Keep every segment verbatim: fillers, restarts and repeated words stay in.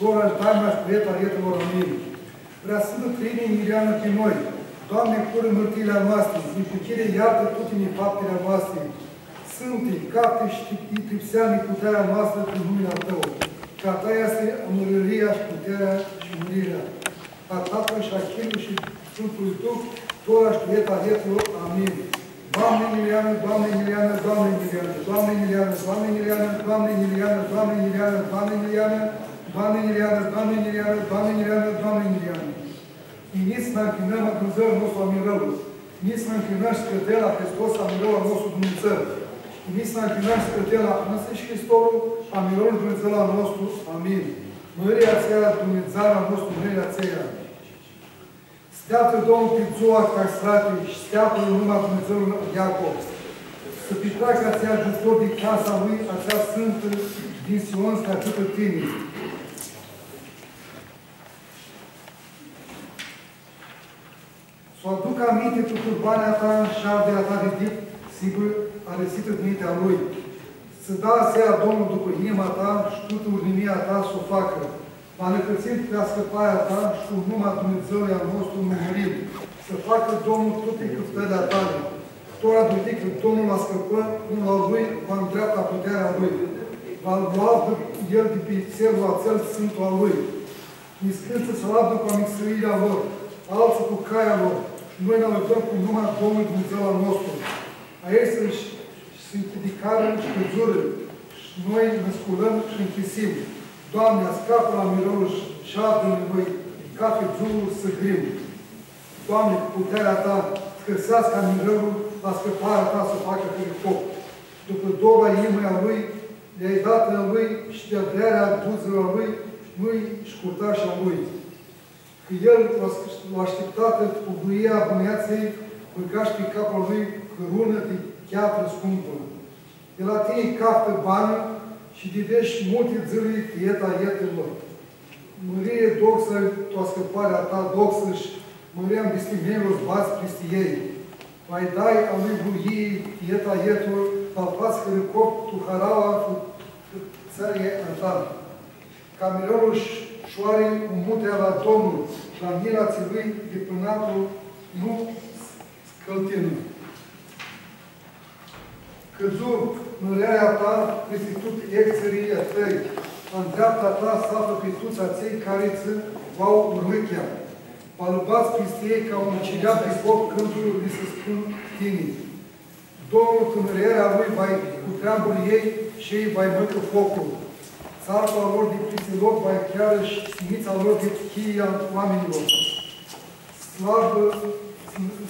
tora shi daima shi tu eta a etilor. Amin. Preasãmtã Trãimii, mileanã pi noi. Doamne, curã mãrtiiljei a noasti, di puchiri iartã tuti nifaptili a noasti. Sãmti, caftã shi tripsea nicutearea a noastrã prin numili a Tãu, cã a Ta easti amãrãria shi putearea shi mãrirea. A Tatãlui shi a Hiljlui shi Sãmtului Duh, tora shi tu eta a etilor. Amin. Doamne, nj-ilianã, Doamne, nj-ilianã, Doamne, nj-ilianã, Doamne, nj-ilianã, Doamne, nj-ilianã, Doamne, nj-ilianã, Doamne, nj-ilianã, Doamne, nj-ilianã, Doamne, nj-ilianã, Doamne, nj-ilianã, Doamne, nj-ilianã, Doamne, nj-ilianã. Yinits s-nã ncljinãm a Dumnidzãlui a nostru Amirãlu. Yinits s-nã ncljinãm shi s-cãdem la Hristos, Amirãlu a nostru Dumnidzã. Yinits s-nã ncljinãm shi s-cãdem la Hristo shi Hristorlu, Amirãlu shi Dumnidzãlu a nostru. Amin. Mãrirea a Tsia, Dumnidzãlu a nostru, mãrirea a Tsia. S-deatã Domnul pi dzua ca s-arati shi s-ti apãrã numa a Dumnidzãlui a Iacov. S-pitreacã atsea agiutor di casa lui, atsea sãmtã din Sion s-ti agiutã tini. S-u aducã aminti tu turbanea ta shi arderea ta di dip s-hibã arisitã dinãintea lui. S-da atsea Domnul dupã inima ta shi tutã urnimia ta s-u facã. Va nã hãrsim pi ascãparea ta shi cu numa a Dumnidzãlui a nostru nã mãrim, s-facã Domnul tuti cãftãrli a tali. Tora di cãt Domnul ascãpã unlu a lui, va ndreapta putearea a lui. Va lu alavdã el di pi tserlu atsel sãmtu a lui. Niscãntsã s-alavdã cu amixãljirea a lor, altsã cu caia a lor, shi noi nã alavdãm cu numa a Domnului Dumnidzãlu a nostru. Aeshti shi s-nchidicarã shi cãdzurã, shi noi nã sculãm shi nchisim. Doamne, ascapã-l amirãlu shi avdã-nã noi, cathi dzuã s-grim. Doamne, cu putearea ta, s-hãrseascã amirãlu, ascãparea ta s-u facã hãricop. Dupã dora a inimii a lui, li-ai datã a lui shi di vrearea a dudzãlor a lui, nu-i shcurtash a lui. Cã el, lu ashtiptatã cu bucuria a bunãtslji, bãgash pi caplu a lui cãrunã di cheatrã scumpã. Di la tini caftã banã shi didesh multi dzãli ti eta a etilor. Mãrie, doxã, tu ascãparea ta, doxã shi mãria a bistimenjlor s-badz pisti elj. Va-lj dai a lui vurghii ti eta a etilor, va-lj fats hãricop tu haraua, tu hãrsearea a ta. Ca amirãlu sh-, sh-ari umutrea la Domnul, shi la njira tsi lui di pãnã tu nu s-cãltinã. Cãdzu mãrearea ta pisti tuts exirlji a tãi, andreapta ta s-aflã pi tuts atselj cari tsã va urlichea. Va-lj badz pisti elj ca un cileap di foc cãndu li s-spun tini. Domnul tu mãrearea a lui va-lj cutreamburi elj shi elj va-lj mãcã foclu. Tsarlu a lor di pisti loc va-lj chearã shi simintsã a lor di chilia oaminjlor. Slabã,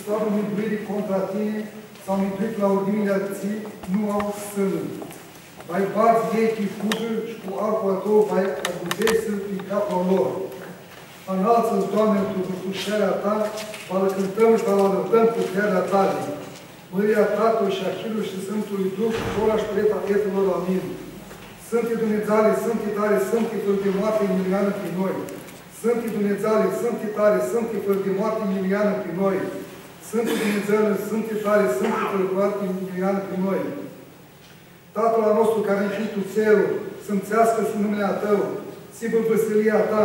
slabã minduiri contra tini, s-au minduit la urdimili tsi nu au sãnã. Va-lj badz elj pi fugã shi cu arcul a tãu va-lj agudzeshti pi caplu a lor. Analtsã-ts, Doamne, tu vãrtushearea ta, va lã cãntãm shi va lã alãvdãm putearea a tali. Mãrirea a Tatãlui shi a Hiljlui shi Sãmtului Duh, tora shi tu eta a etilor. Amin. Sãmti Dumnidzale, sãmti tari, sãmti fãrã di moarti, nj-ilianã pi noi. Sãmti Dumnidzale, sãmti tari, sãmti fãrã di moarti, nj-ilianã pi noi. Sãmti Dumnidzale, sãmti tari, sãmti fãrã di moarti, nj-ilianã pi noi. Tatãl a nostru cari eshti tu tserlu, s-sãmtseascã numili a tãu, s-hibã vãsilia a ta,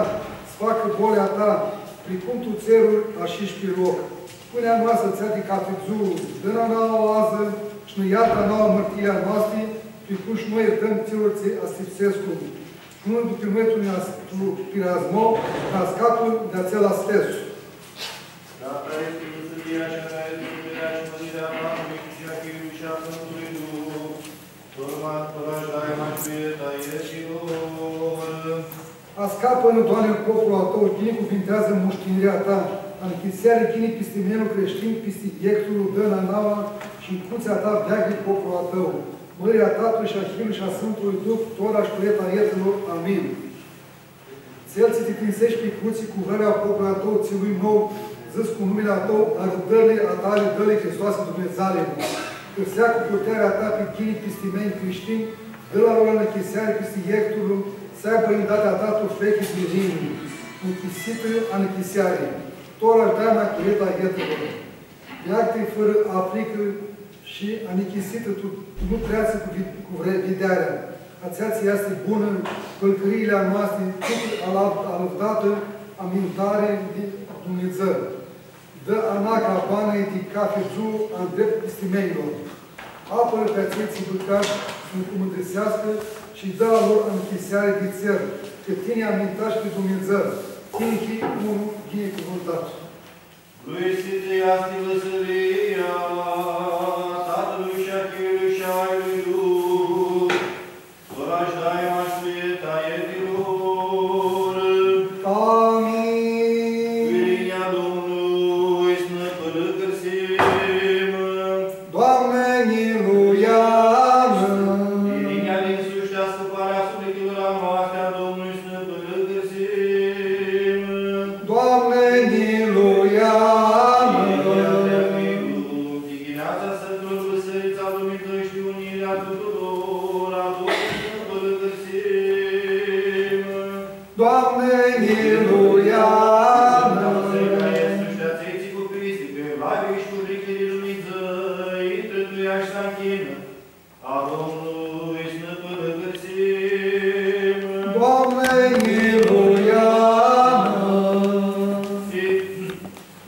s-facã volia a ta, pricum tu tserlu, ashi shi pi loc. Pãnea a noastrã tsi di cathi dzuã, dã-nã a nauã adzã, shi nã iartã a nauã amãrtiili a noasti, pricum shi noi iartãm atsilor tsi nã ahtipsescu. Nu nã duts pi noi tu, tu pirazmo, dar ascapã-nã di atsel astes. A ta easti vãsilia shi a ta easti putearea shi mãrirea a Tatãlui shi a Hiljlui shi a Sãmtului Duh, tora shi daima shi tu eta a etilor. Ascapã-nã, Doamne, poporlu a tãu, binecuvinteadzã mushtinjia a ta, anichiseari ghini pisti menjlu crishtin, pisti ecturlu, dã-nã a nauã shi ncutsea a ta veaclji poporlu a tãu. Mãrirea a Tatãlui shi a Hiljlui shi a Sãmtului Duh, tora shi tu eta a etilor. Amin. Tsi ti tinseshi pi crutsi cu vrearea a poporlui a tãu, tsi lui nou dzãsi cu numili a tãu, arãdãrli a tali, dã-li, Hristoase Dumnidzale. Hãrsea cu putearea a ta pi ghini pisti menjlji crishtinj, dã la lor anichiseari pisti ecturlu, s-aibã yindatea a ta tu feci di rini. Anichisitã anichiseari, tora shi daima tu eta a etilor. Veaclji fãrã africã shi anichisitã tu, tu nu treatsi cu vi-, cu vre-, videarea. Atsea tsi easti bunã, pãlãcãriili a noasti, tutã alãv-, alãvdatã, amintari di Dumnidzã. Dã anaca banã-i di cafi dzuã a ndreptãstimeinjlor. Apãrã pi atselj tsi bãgash s-nã cumãndãseascã shi dã a lor anchiseari di tser, cã tini amintash pi Dumnidzã, tini hii unlu ghinecuvãntat. Vruisitã easti vãsilia a Tatãlui shi a Hiljlui shi a Sãmtului Duh, tora shi daima shi tu etati a etilor. Amin. Cu irinea a Domnului s-nã pãlãcãrsim. Doamne, njiluea-nã! Irinea dinsuti shi ascãparea a suflitãlor a noasti a Domnului s-nã pãlãcãrsim. Doamne, njiluea-nã! Irinea dinsuti, tichinea a Sãmtului Bãsãrits a Dumnidzã shi unirea a tuturor a Domnului s-nã pãlãcãrsim. Doamne, njiluea-nã! Sãmta Bãsãricã a Estu shi atselj tsi cu privisti pi evlavii shi cu urichlji di Dumnidzã, intrã tu ea shi s-anchinã. A Domnului s-nã pãlãcãrsim. Doamne, njiluea-nã!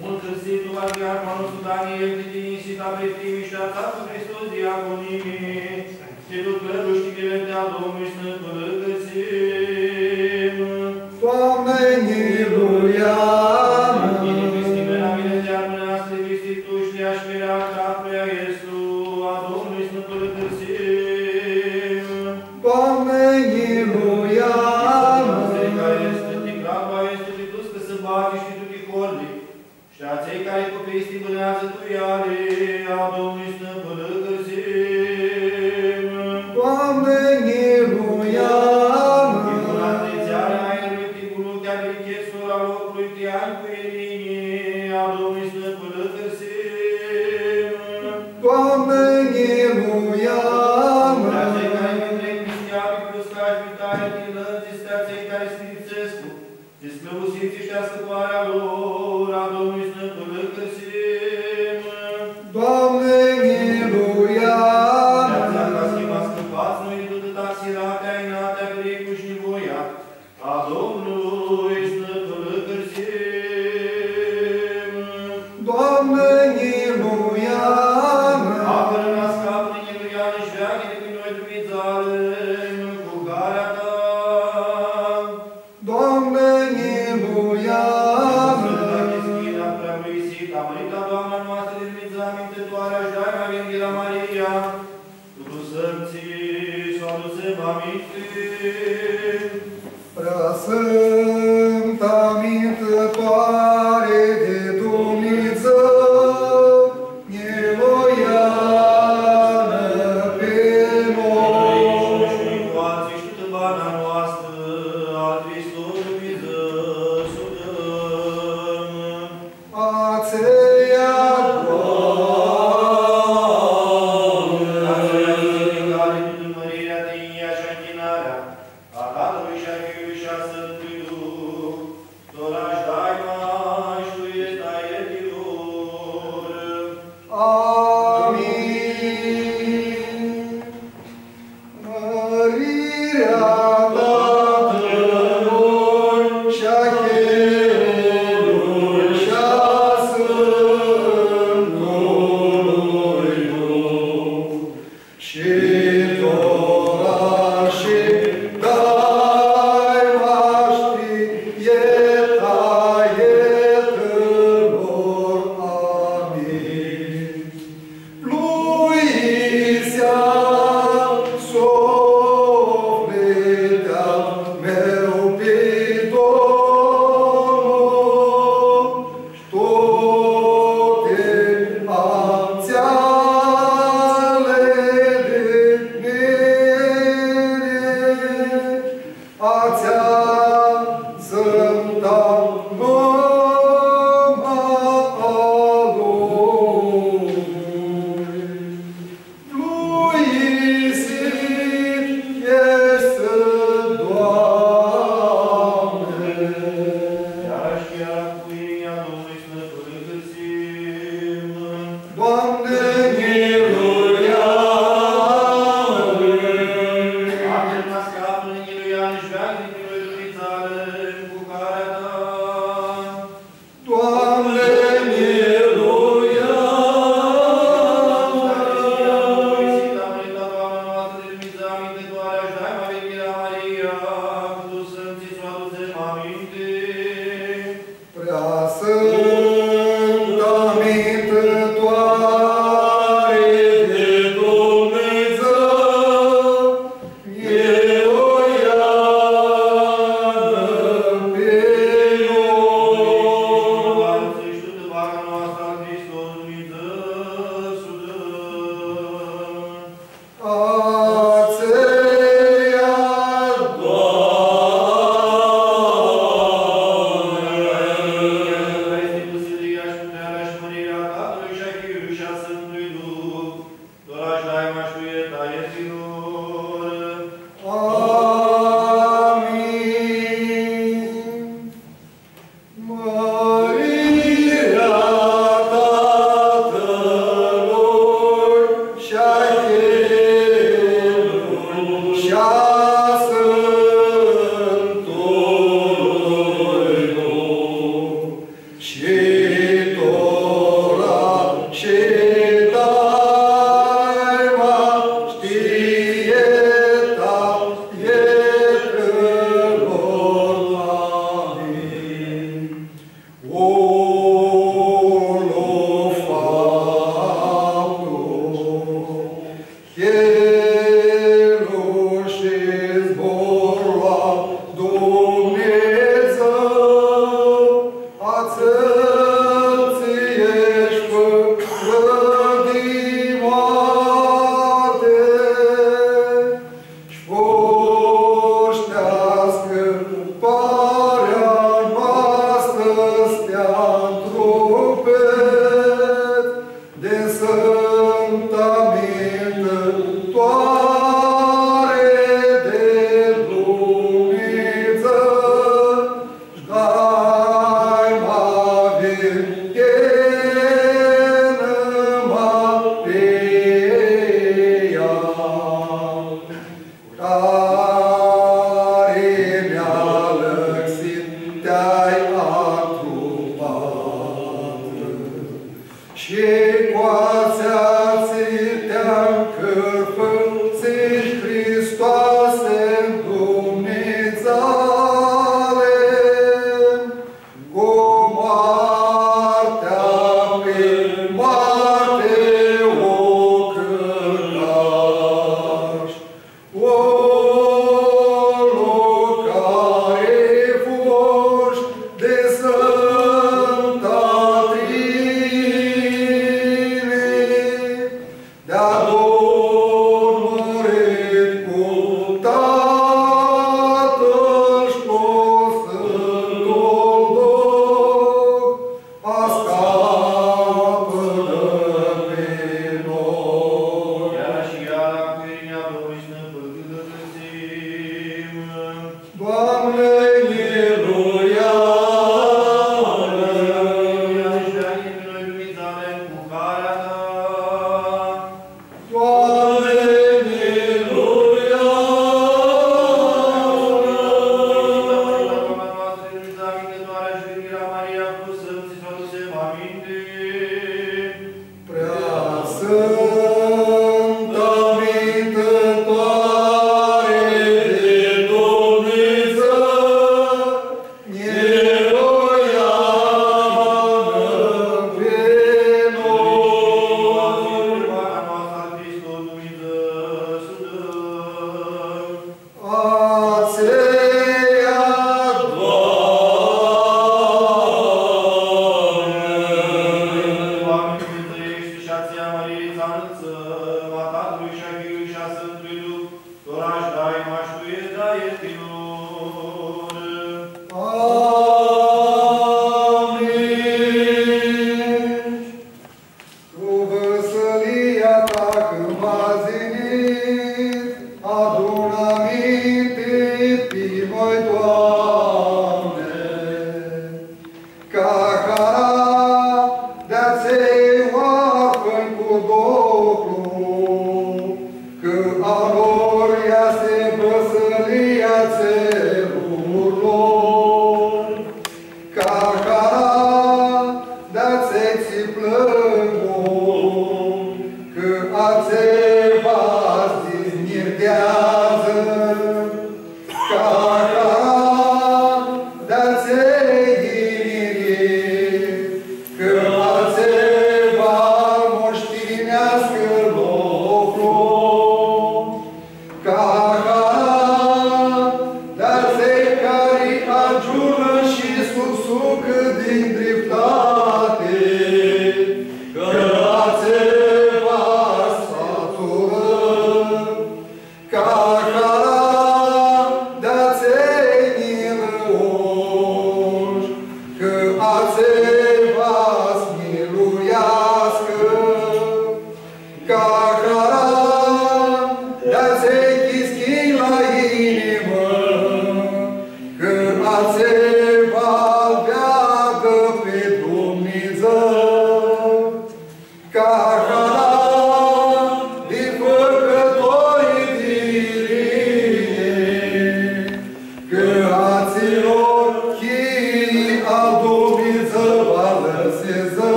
Multu hãrsitlu patriarhu a nostru Daniel, ti tini s-ta priftim shi a ta cu Hristos diaconimi, shi tu clãrlu shi tinireti a Domnului s-nã pãlãcãrsim. Doamne, njiluea-nã! Tini, pistipea mini di armãneascã, pistipea shi ashcherea a cratului a Estu, a Domnului s-nã pãlãcãrsim. Doamne, njiluea-nã! Biserica Estu, ti cratlu a Estu, ti tuts cãsãbadzlji shi ti tuti horli, shi atselj cari cu privisti bãneadzã tu eali, a Domnului s-nã pãlãcãrsim. Doamne, njiluea-nã! Ti bunã tritseari a aerlui, ti bunã calitate a loclui, ti anj cu irini, a Domnului s-nã pãlãcãrsim. Doamne, njiluea-nã! Ti atselj cari pitrec niheamã, cu scash vitali, ti lãndzi, ti atselj cari s-lipsescu, ti sclãvusitslji shi ascãparea a lor, a Domnului s-nã pãlãcãrsim. Doamne, njiluea-nã! Ti atsea ca s-him ascãpats noi di tutã taxiratea, inatea, periclu shi nivoia, a Domnului s-nã pãlãcãrsim. Doamne, njiluea-nã! Apãrã-nã, ascapã-nã, njiluea-nã shi veaglji di noi, Dumnidzale, cu carea ta. Doamne, njiluea-nã! Sãmta Chischina, preavruisita, amãrita Doamna noastrã di Dumnidzã, amintãtoarea shi daima Evanghelia Maria, cu tuts sãmtsãlji s-u adutsem aminti. Preasãmti.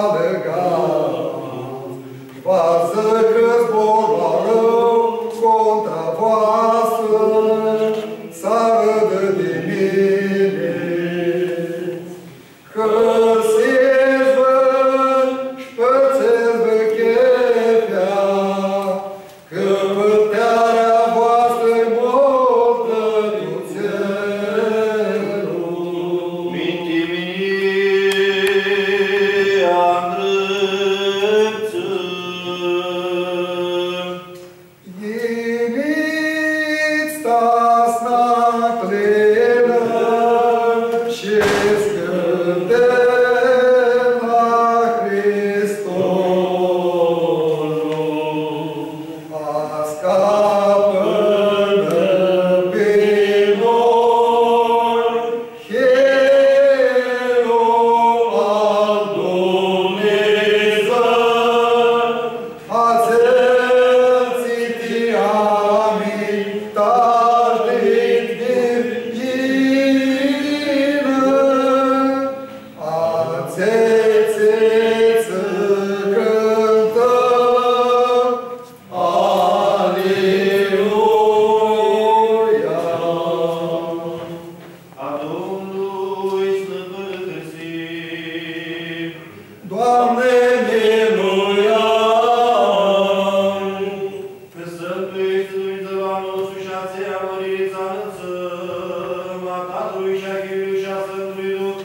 Alãga, va dzãcã zboroarã contra voastrã, s-arãdã di mini. Hãrsits-vã, shpãrtsets-vã chefea, cã pãltearea voastrã-i multã tu tserlu. Minti mini andreptsã. Yinits, stats na cljinã shi s-cãntãm la Hristolu. Ascapã-nã pi noi, Hiljlu al Dumnidzã, atsel tsi ti amintash dit Virginã, atsel tsi tsã cãntã. Aleluia! A Domnului s-nã pãlãcãrsim. Doamne, miluea! Cã Sãmtu easti Dumnidzãlu a nostru shi a Tseia mãrii tsã anãltsãm, a Tatãlui shi a Hiljului shi a Sãmtului Duh,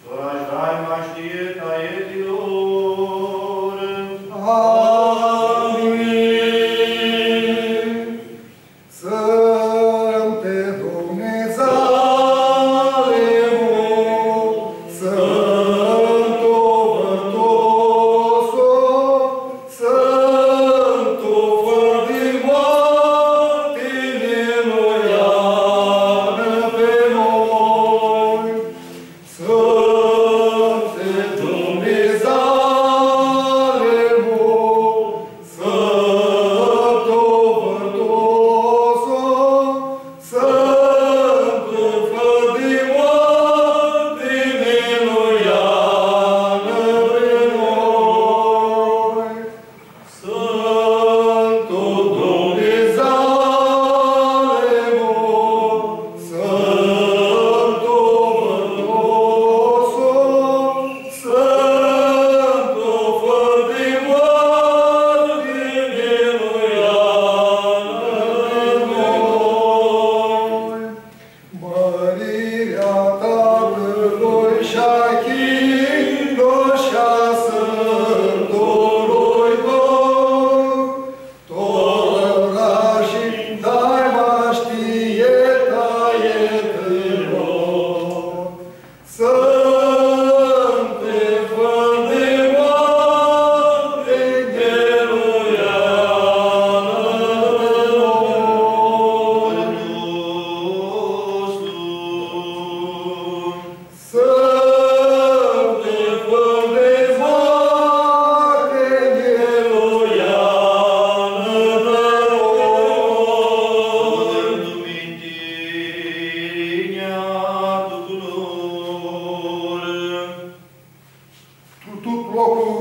tora shi daima shi ti iertarea a etilor. Amin. Sãmtu Dumnidzale, Sãmtu Vãrtosu, Sãmtu fãr di moarti, miluea-nã pi noi. Sãmtu Dumnidzale, Sãmtu Vãrtosu, Sãmtu fãr di moarti, miluea-nã pi noi. Sãmtu Dumnidzale, Sãmtu Vãrtosu, Sãmtu fãr di moarti, miluea-nã pi noi. Mãrirea Tatãlui shi a Hiljlui shi a Sãmtului Duh, tora shi daima shi ti iertarea a etilor. Sãmtu fãr di moarti, miluea-nã pi noi. Sãmtu fãr di moarti, miluea-nã pi noi. Mintinea tuturor. Tu tut loclu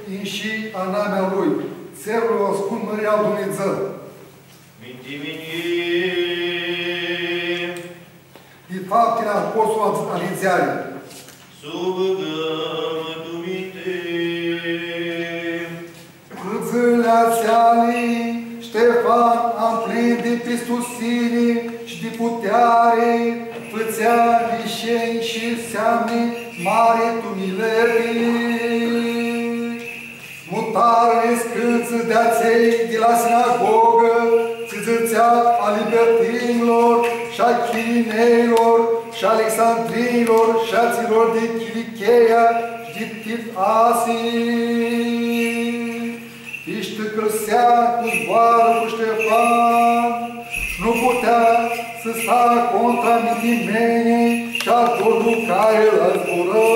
inshi anamea lui, tserlu ascund mãria al Dumnidzã. Minti mini. Di Faptili a Apostolilor, alindzeari. S-u bãgãm tu minti. Tu dzãli atseali, Shtefan, amplin di pistusini shi di puteari, fãtsea vishenj shi nseamni mari tu mileti. Mutarã niscãntsã di atselj di la sinagogã, tsi dzãtsea a libertinilor shi a chirineilor shi a alexandrinilor shi a atsilor di Kilikia shi di Tit Asii. Ishtãcãlsea cu zboarã cu Shtefan, shi nu putea s-sta contra mintimenii shi a Duhului cari lã zburã.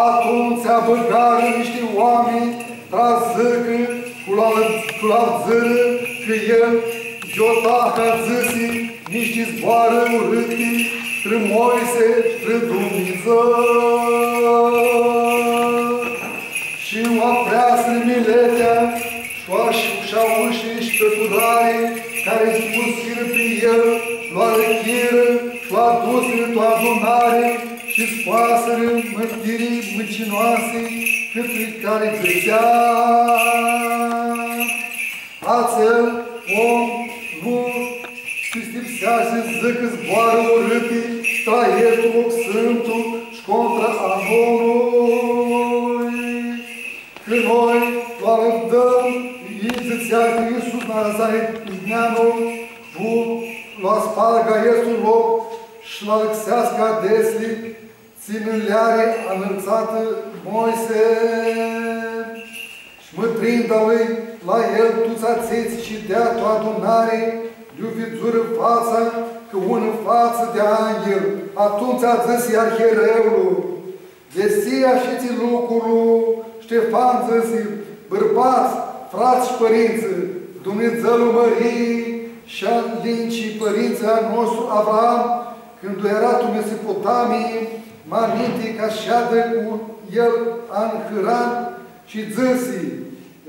Atumtsea bãgarã nishti oaminj tra s-dzãcã cu la, cu la dzãrã cã el, Iotahea, dzãsi nishti zboarã urãti trã Moise shi Dumnidzã. Shi u apreasirã miletea, shi u ash-, shi aushi shi cãturari cari s-pusirã pi el, lu alãchirã shi lu adusirã tu adunari, shi scoasirã mãrtirii mãcinoasi, cãtã cari dzãtsea: Atsel om nu pistipsea s-dzãcã zboarã urãti tra aestu loc sãmtu shi contra a nomnului. Cã noi lu alãvdãm, dzãtsea, cã Iisus Nazaretneanu, va lu aspargã aestu loc shi lu alãxeascã adetsli, tsi nã li ari anãltsatã Moise. Shi mutrindu-li la el tuts atselj tsi shidea tu adunari, lj-u vidzurã fatsa ca unã fatsã di anghil. Atumtsea dzãsi arhiereulu: Vesti ashitsi lucrul. Shtefan dzãsi: Bãrbats, frats shi pãrintsã, Dumnidzãlu mãriljei shi alinchi pãrintsãlui a nostru Avram, cãndu eara tu Mesopotamii, ma ninti ca s-shadã cu el an Hãran, shi dzãsi: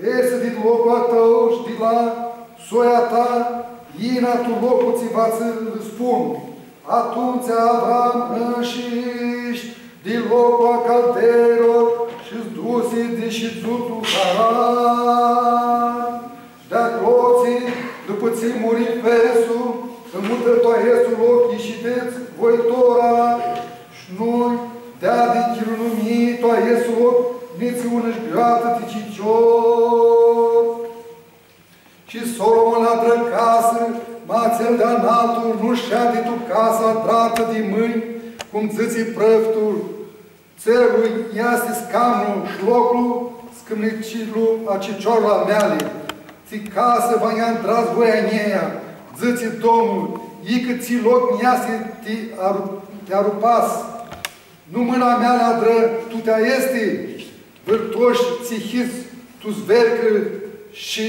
Easti di loclu a tãu shi di la soia ta, yinã tu loclu tsi va tsã-l spun. Atumtsea Avram ãnshish di loclu a caldeilor shi s-dusi di shidzu tu Haran. Di aclotsi, dupã tsi muri fesul, s-mutã tu aestu loc, shi shidets voi tora, shi nu deadi chirunumii tu aestu loc, nitsi unã jgioatã di cicior. Shi Solomon adrã casã, ma atsel di analtu nu shadi tu casa dreaptã di mãnj, cum dzãtsi preftul. Tserlu easti scamnul shi loclu scãmnicilui a cicioarlor a meali. Tsi casã va nj-adrats voi a njia, dzãtsi Domnul, icã tsi loc nj-easti ti aru-, ti arupats. Nu mãna mea li adrã tuti aesti? Vãrtoshi tsi hits tu zvercã shi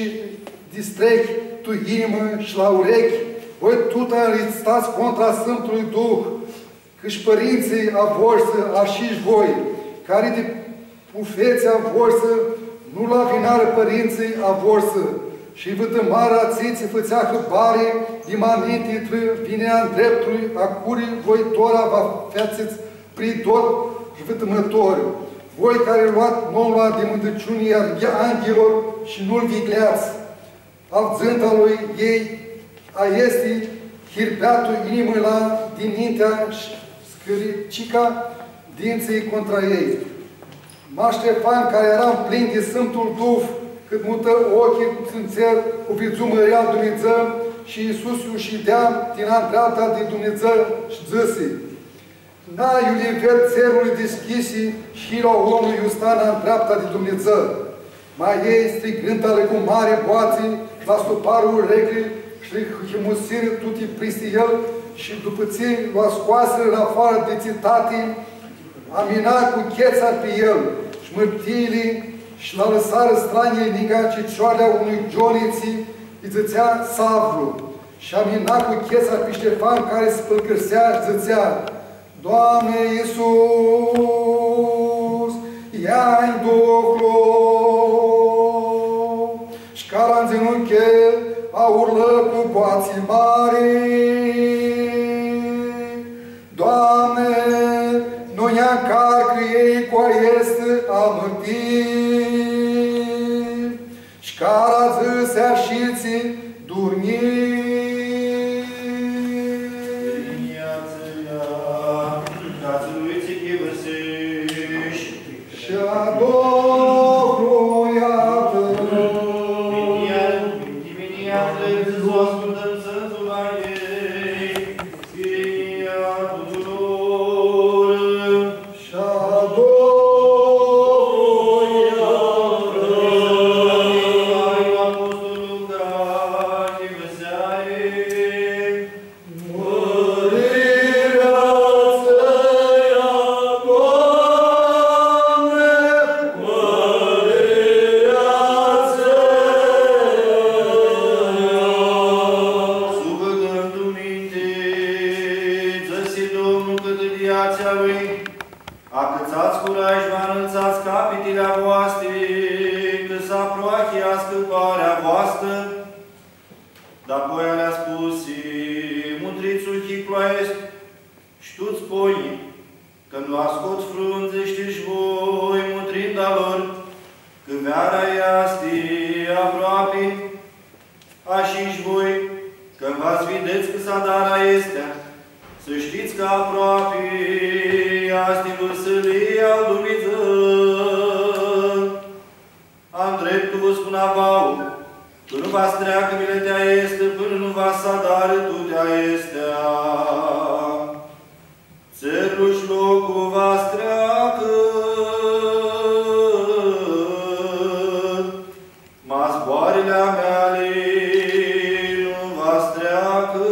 di strechi tu inimã shi la urechi, voi tuta li stats contra Sãmtului Duh, cã shi pãrintsãlj a voshtri, ashi shi voi, cari di pufetslji a voshtri nu lu avinarã pãrintsãlj a voshtri, shi vãtãmarã atselj tsi fãtsea hãbari di ma ninti trã vinirea ndreptului, a curi voi tora va featsets pridot shi vãtãmãtori, voi cari loats nomlu di mãndãciuni a arghilor shi nu-l vigljats. Avdzãnta lui elj aesti hirbea tu inimã la dinintea shi scãrcica dintsãlj contra elj. Ma Shtefan, cari eara mplin di Sãmtul Duh, cãt mutã ocljilj tu tser, u vidzu mãria al Dumnidzã shi Iisus iu shidea tinandreapta di Dumnidzã shi dzãsi: Na, iu li ved tserlu dishcljisi shi Hirlu a omlui iu sta nandreapta di Dumnidzã. Ma elj, strigãnda-li cu mari boatsi, lu astuparã urecljili shi li himusirã tuti pristi el, shi dupã tsi lu scoasirã la afoarã di citati, amina cu chetsari pi el shi mãrtiili shi lu alãsarã stranjili nica cicioarli a unui gioni tsi lji dzãtsea Savlu. Shi amina cu chetsari pi Shtefan, cari s-pãlcãrsea, dzãtsea: Doamne Iisus, ia-nj duhlu! Shi cara nginunchi a urlã cu boatsi mari: Doamne, nu nj-ancarcã elj cu aestã amãrtii. Shi cara dzãsi ashitsi, durnji. Shi a Duhului a tãu. Tora sh-va anãltsats capitili a voastri, cã s-aproachi ascãparea voastã. Dapoia lã spusi: Mutrits tsiuchiclu aestu, sh-tuts ponjlji, cã nu ascot frundzã, shtii sh-voi, mutrindu-lor, cã veara easti aproapi. Ashi sh-voi, cã va s-videts cã s-adarã aestea, s-shtits cã aproapi easti vãsilia al Dumnidzã. Andreptu vã spun a vauã, cã nu va s-treacã miletea aestã pãnã nu va s-adarã tuti aestea. Tserlu sh-loclu va s-treacã, ma zboarãli a meali nu va s-treacã.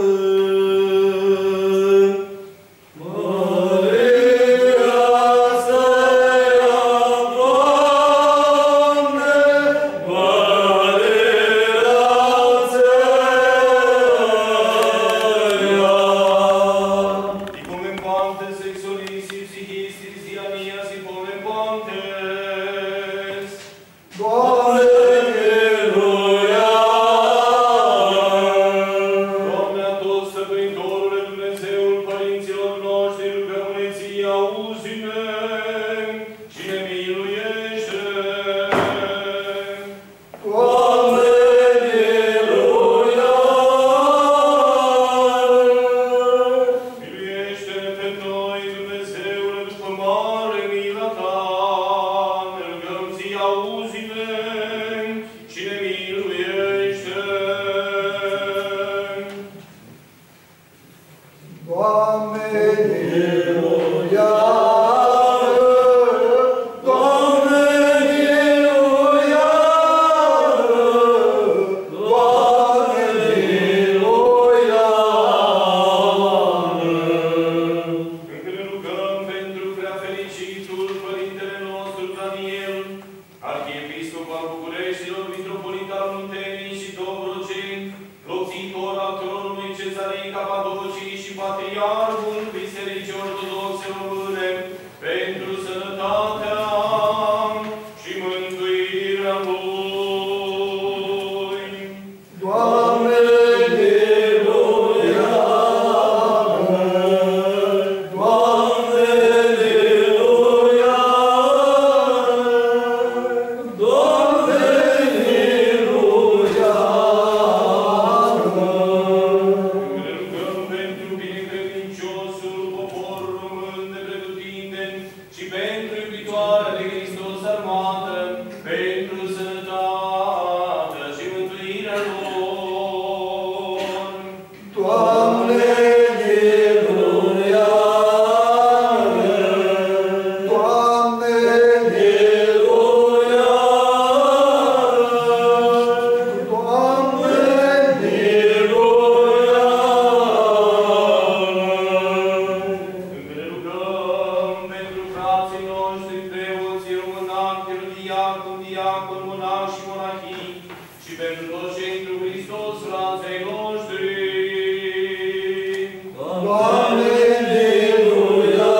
Doamne, miluia! Doamne, a tot stãpãnitorule, Dumnidzãlu a pãrintsãlor noshtri, rugãm-nã tsia, auzi-nã shi nã milueshti. Doamne, miluia! Miluiește-ne pe noi, Dumnizeule, după mare mila ta, ne rugăm, ți auzi-ne și ne miluiește. Doamne, miluia! Doamne, miluia! Doamne, miluia! Încă ne rugăm pentru prea fericitul Părintele nostru Daniel, Arhiepiscop al Bucureștilor, mitropolit al Munteniei și Dobrogei, locțitor al tronului Cezarei Capadociei și patriarhul Bisericii Ortodoxe Române, pentru sănătatea și mântuirea lui. Doamne, miluia! Doamne, miluia! Doamne, miluia! Ne rugăm pentru binecredinciosul popor român de pretutindeni, și pentru iubitoarea de Hristos armată, pentru sănătatea și mântuirea lor. Doamne, miluia! Doamne, miluia! Doamne, miluia! Încă ne rugăm pentru frații noștri preoți, ieromonahi, ierohiahi, diaconi, diaconi, monahi și monahii, și pentru toți cei întru Hristos, frații noștri. Doamne, miluia!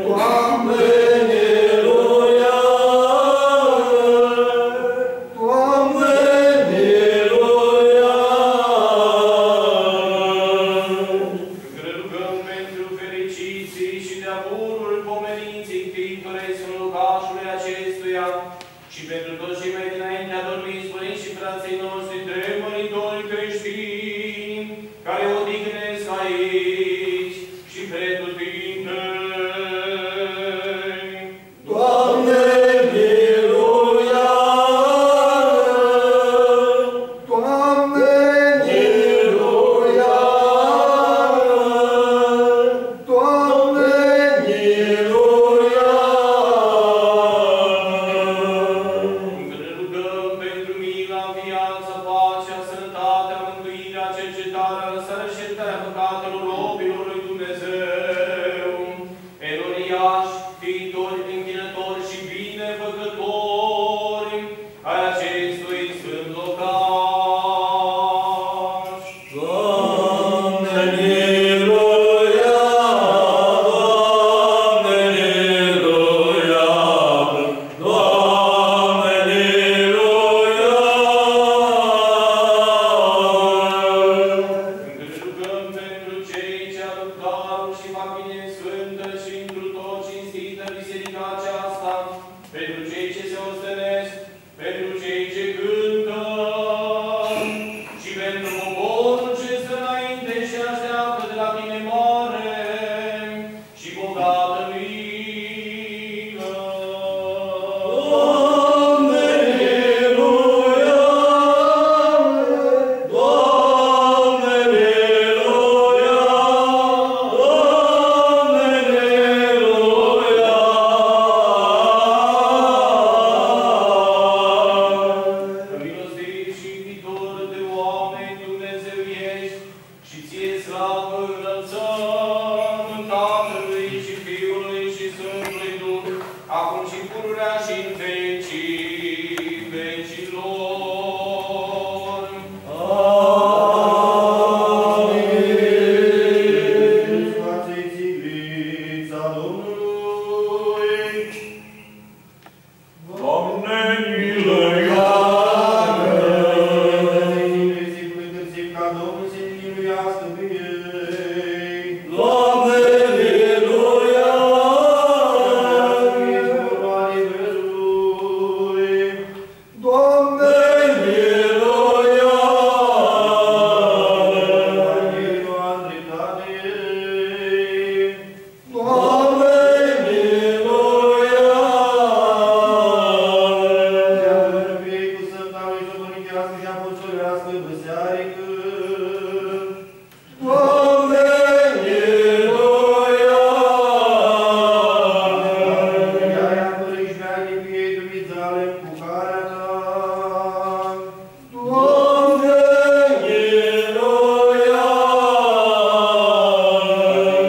Doamne, miluia! Doamne, miluia! Încă ne rugăm pentru fericiții și de-a bunul pomeniți întintori ai sfântului locașului acestuia și pentru toți cei mai dinainte adormiți părinți și frații noștri, tremuritori creștini, care odihnesc aici și pretutindeni. Doamne, miluia! Doamne, miluia! Doamne, miluia! Încă ne rugăm pentru mila, viața, pacea, sănătatea, mântuirea, cercetarea, răsărășitarea păcatelor robilor lui Dumnidzã, enoriashi, titori, închinãtori shi binefãcãtori ai acestui sfânt locash. Doamne, miluia! Doamne, Sfântului Duh, acum și pururea și în vecii vecilor. Amin. Doamne, miluia-ne! Ca Domnul s-miluiascã pi elj. Doamne, miluia-ne! Doamne, miluia-ne! Doamne, miluia-ne! Cu sãmta lui s-u pãrnicheascã shi apostoleascã bãsearicã. Doamne, miluia-ne! Miluia-i apãrã shi veaglji pi elj, Dumnidzale, cu calea ta. Doamne, miluia-ne!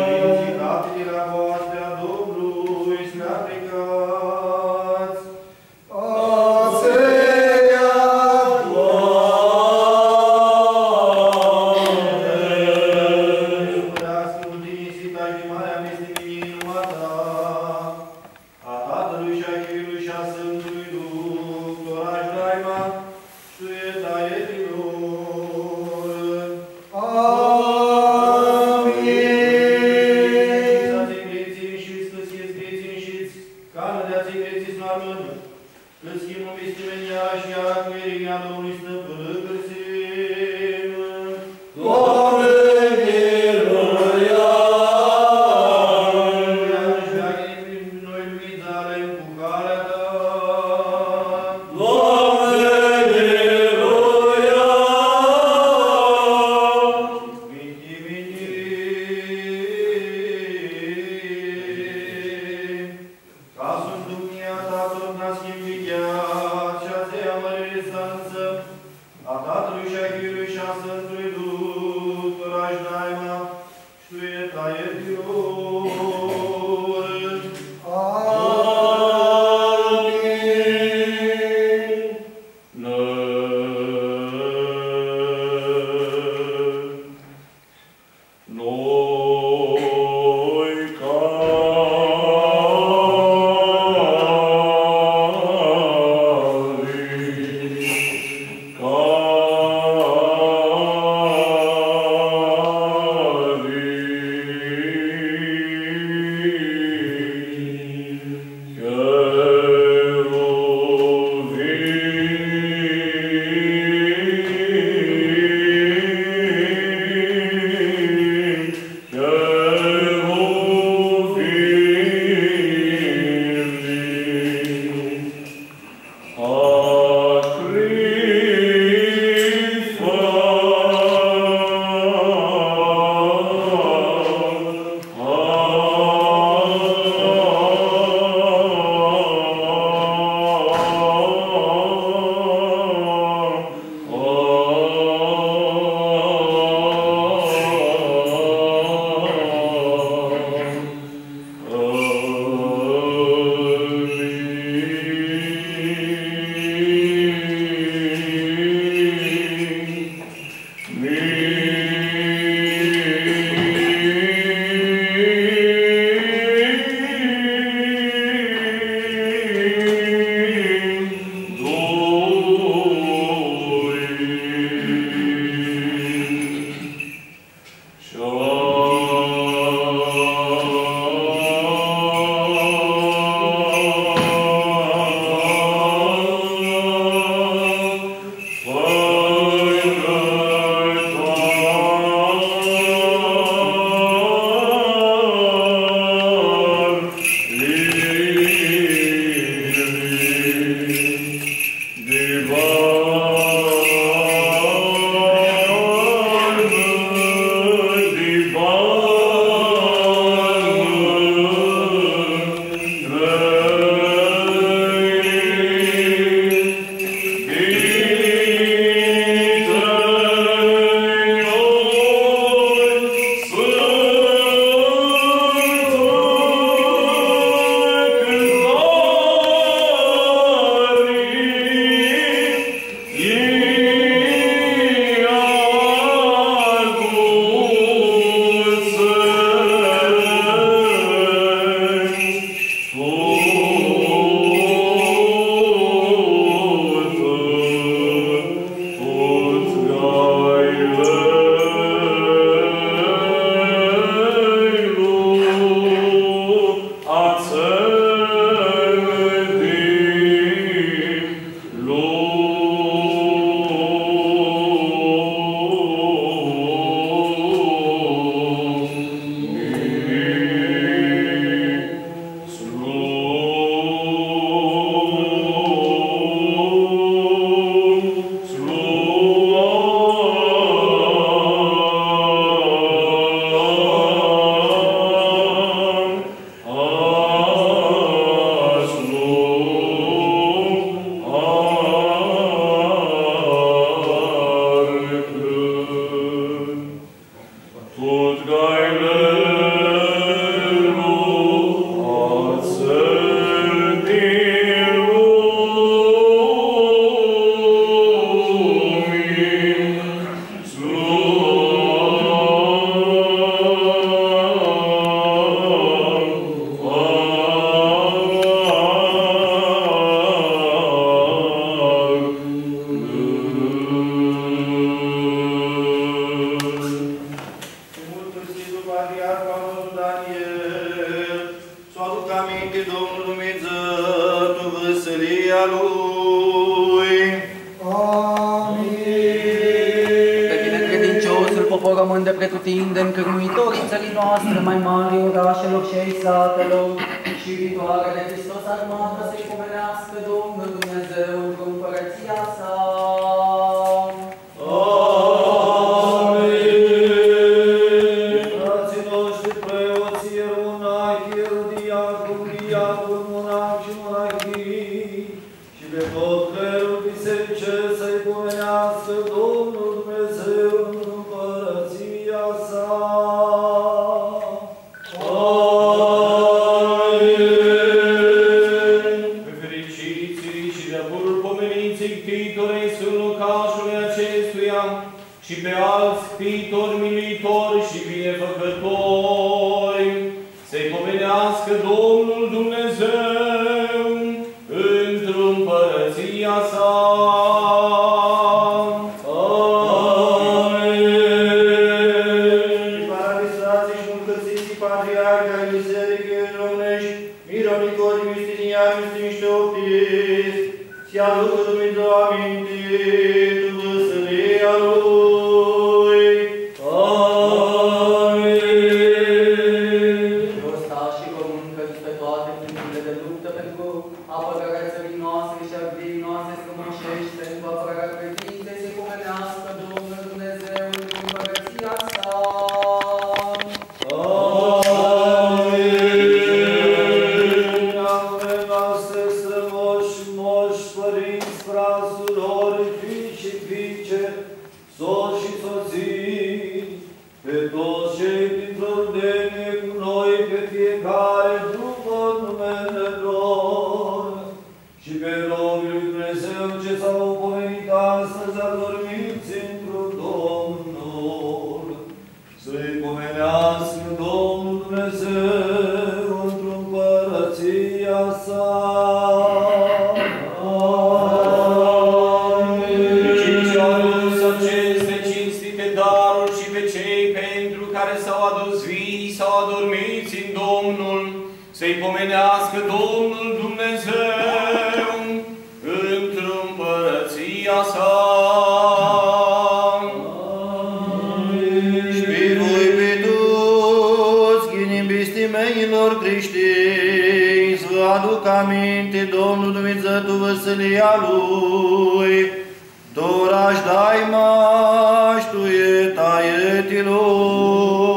Prin ridicatili la boatsea a Domnului, s-nã aplicats. Atsea, Doamne! Pãreascã cu tini, sita shi marea pesti mini, inima ta. A Tatãlui shi a Hiljlui shi a Sãmtului Duh, tora shi daima, shi tu eta a etilor. Amin. Shidits, atselj grets, shidits, cãscãts grets, shidits, canãlj di atselj grets s-nu armãnã. Cãt s-him un bistimenjari shi iara cu irinea Domnului s-nã pãlãcãrsim. Doamne, miluia-ne! Miluia-ne shi veaglji-nã pi noi, Dumnidzale, cu calea ta. Doamne, miluia-ne! Minti, minti. Ca s-un Dumnia Tatãl, s-him vicheats shi atsea mãriri s-anãltsãm, Aminti Domnul Dumnidzã tu vãsilia Lui. Amin. Pe tini, credinciosul popor român di pretutindeni, cãrmuitori țării noastre mai mari, orașelor și ai satelor, și viitoarea de Hristos armata să-i pomenească Domnul Dumnidzã într-o împărăția sa. Amin. Fratslji noshtri preots, ierumnachilj, diaconi, diaconi, monachi shi monachii, shi pi tut clerul bisericescu s-lji pomeneascã Domnul Dumnidzã tu împãrãtsia sa. Amin. Fericits shi di-a purul pomenits ctitori ai sãnlu cash aestuia, shi pi altsã ctitori, miluitori shi binefãcãtori, s-lji pomeneascã Domnul Dumnidzã tu împãrãtsia sa. Amin. Shi pi fratslji shi mulcãtsits patriarhi ai bisericãljei romãneshti, mironjiclji, mistininjlji, mistininjlji, s-lji aducã Dumnidzã aminti tu vãsilia Lui. Amin. Pi ostashi români cãljiți pe toate frântile de luptă pentru apărarea țării noastre și a grădinii noastre strămoșești, pentru apărarea credinței, să-i pomenească Domnul Dumnidzã tu împărăția sa. Amin. Amin. Strãmosh, mosh, pãrintsã, frats, surori, fii shi fiice, sots shi sotslji, pi tuts cei printr-ordenie cu noi, pi fiecare dupã numele lor, shi pi robili lui Dumnidzã ce s-au pomenit astãdz adormits tu Domnul, s-lji pomeneascã Domnul Dumnidzã tu împãrãtsia sa. Amin. Cei ce au adus aceste cinstite daruri și pe cei pentru care s-au adus vii sau adormiți în Domnul, s-lji pomeneascã Domnul Dumnidzã tu împãrãtsia sa. Amin. Shi pi voi, pi tuts ghinimbistimeniljlor crishtinj, s-vã aducã aminti Domnul Dumnidzã tu vãsilia Lui, tu rajdaima shi tu eta a etilor.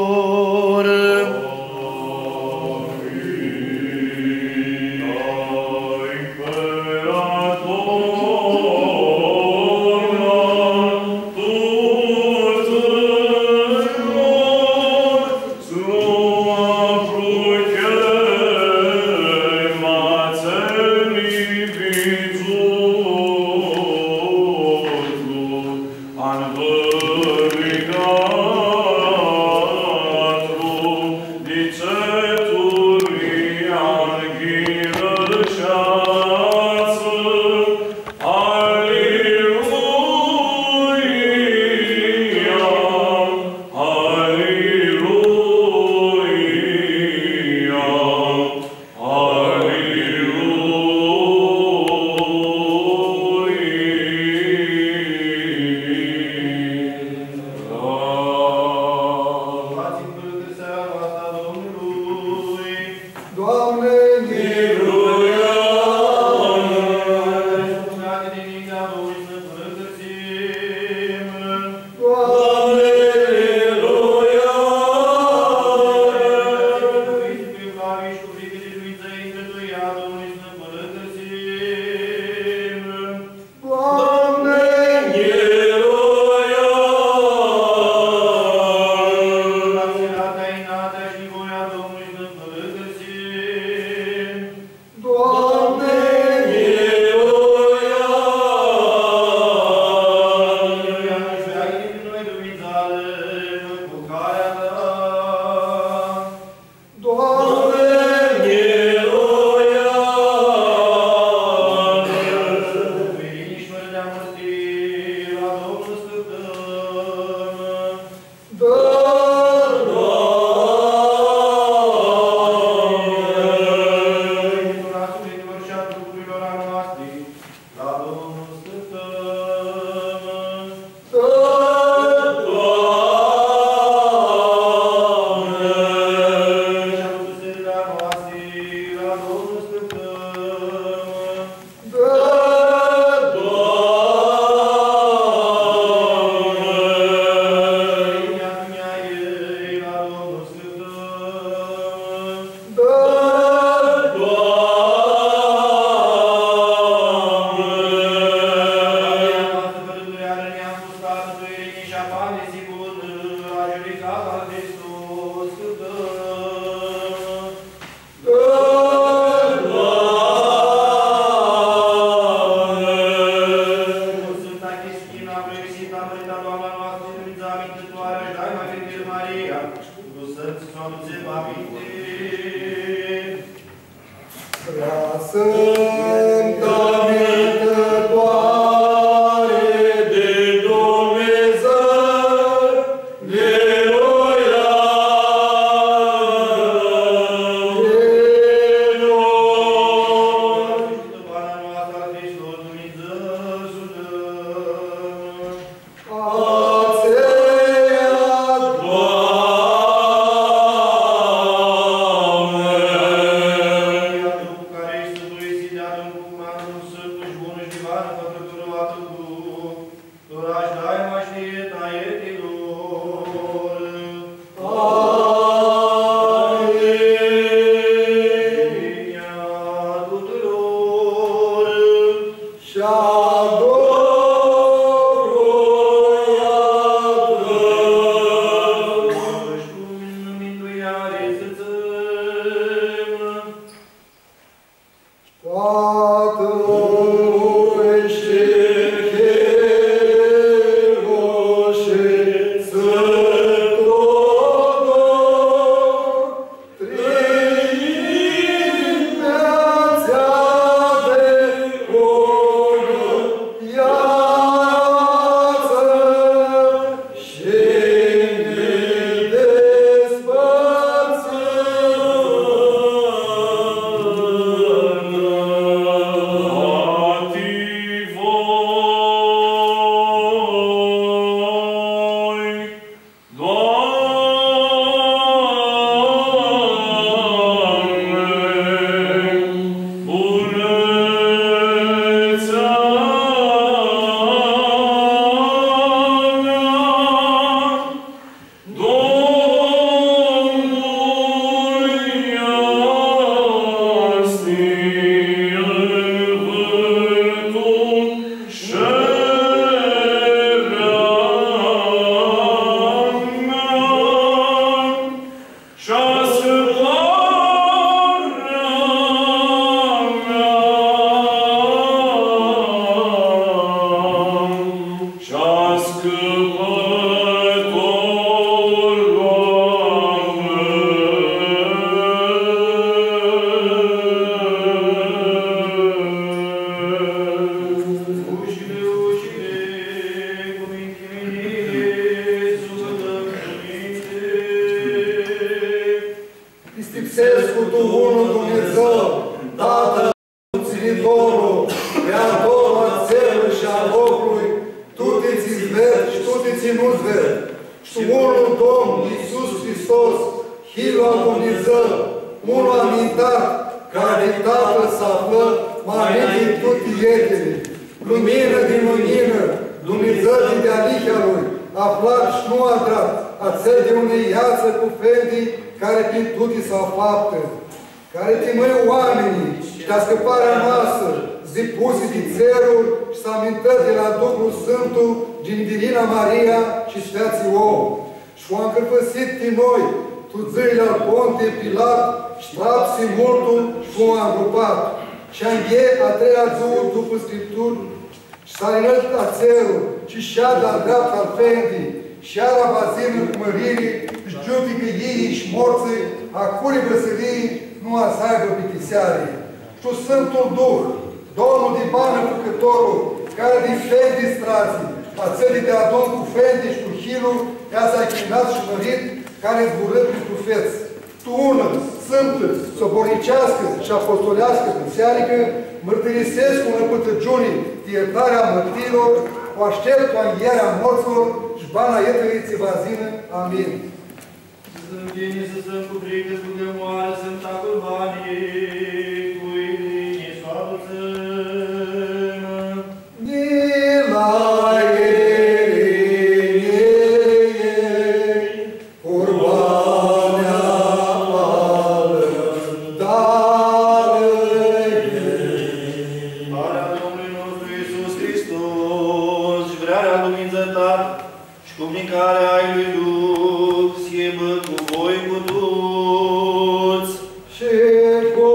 Aducats-nj pãrãcãsearea a Domnului. Doamne, miluiește! Suflete dinintea Domnului s-nã pãrãcãsim. Doamne, miluiește! Cu frica lui Dumnidzã, s-nã pãrãcãsim. Doamne, miluiește! Cu sinea, inatea shi nevoia Domnului s-nã pãrãcãsim. Prea Sãmta Amintiritoare di Dumnidzã, miluea-nã di noi. Pana noastrã Hristos Dumnidzã s-u dã. Atsea, Doamne! Atumtsea, cari easti Sãmtul Iutsideatlu, cu cumandul sãmtu shi bunlu shi divanlu, fãcãtorlu a tuturor, tora shi daima shi tu eti a etilor. Amin. Pãnea a tuturor. Shi a Duhului a tãu. Shi cu mindueari s-dzãtsem. Tatãlui shi Hiljlui shi Sãmtului Duh, Trinitea di unã easti shi nidespãrtsãtã. A ti voi. Doamne, bunãtsea mea, Domnul easti tu. Shi ascãpãtorlu a meu. Ushili, ushili, cu minti, minti, suflitã, cu minti. Pistipsescu tu unlu Dumnidzã, Tatã, Tsãnitorlu, Creatorlu a tserlui shi a loclui, tuti tsi s-ved shi tuti tsi nu s-ved. Shi tu unlu Domn Iisus Hristos, Hiljlu al Dumnidzã, unlu amintat, cari di Tatã s-aflã ma ninti di tuti etili. Luminã di luminã, Dumnidzã di dealihea lui, aflat shi nu adrat, atsel di unã iatsã cu fendi, cari prin tuti s-afaptã. Cari ti mãi oaminjlji shi ti ascãparea noastrã s-dipusi di tseruri shi s-amintã di la Duhlu Sãmtu, Gingivirina Maria, shi s-featsi om. Shi u ancãrfãsit ti noi, tu dzãlili al Ponti Pilat, shi trapsi multu shi fu angrupat. Shi anghi a treia dzuã dupã Scripturi, shi s-alinã la tseruri, shi shadi la dreapta al Fendi, shi iara va s-yinã cu mãriri, s-giudicã yiii shi mortsãlji, a curi vãsilii nu va s-aibã bitiseari. Shi tu Sãmtul Duh, Domnul di banã, Fãcãtorlu, cari di Fendi s-tradzi, atsel di deadun cu Fendi shi cu Hiljlu, easti nchinat shi mãrit, cari zburã prin profets. Tu unã, sãmtã, soborniceascã shi apostoleascã bisearicã, mãrtirisescu unã pãtãgiuni ti iertarea a mãrtirilor, u ashteptu anvierea a mortsãlor shi bana etãljei tsi va s-yinã. Amin. S-ncljinã, s-ncljinã cu fricã, cu gãmoarã, Sãmta Curbani, cu irini s-u adutsem. Di la irini, Curbanea a Tatãlui. Harirea Domnului nostru Iisus Hristos shi vrearea lui Dumnidzã Tatã shi comunicarea a Sãmtului Duh s-hibã cu voi cu tuts. Shi cu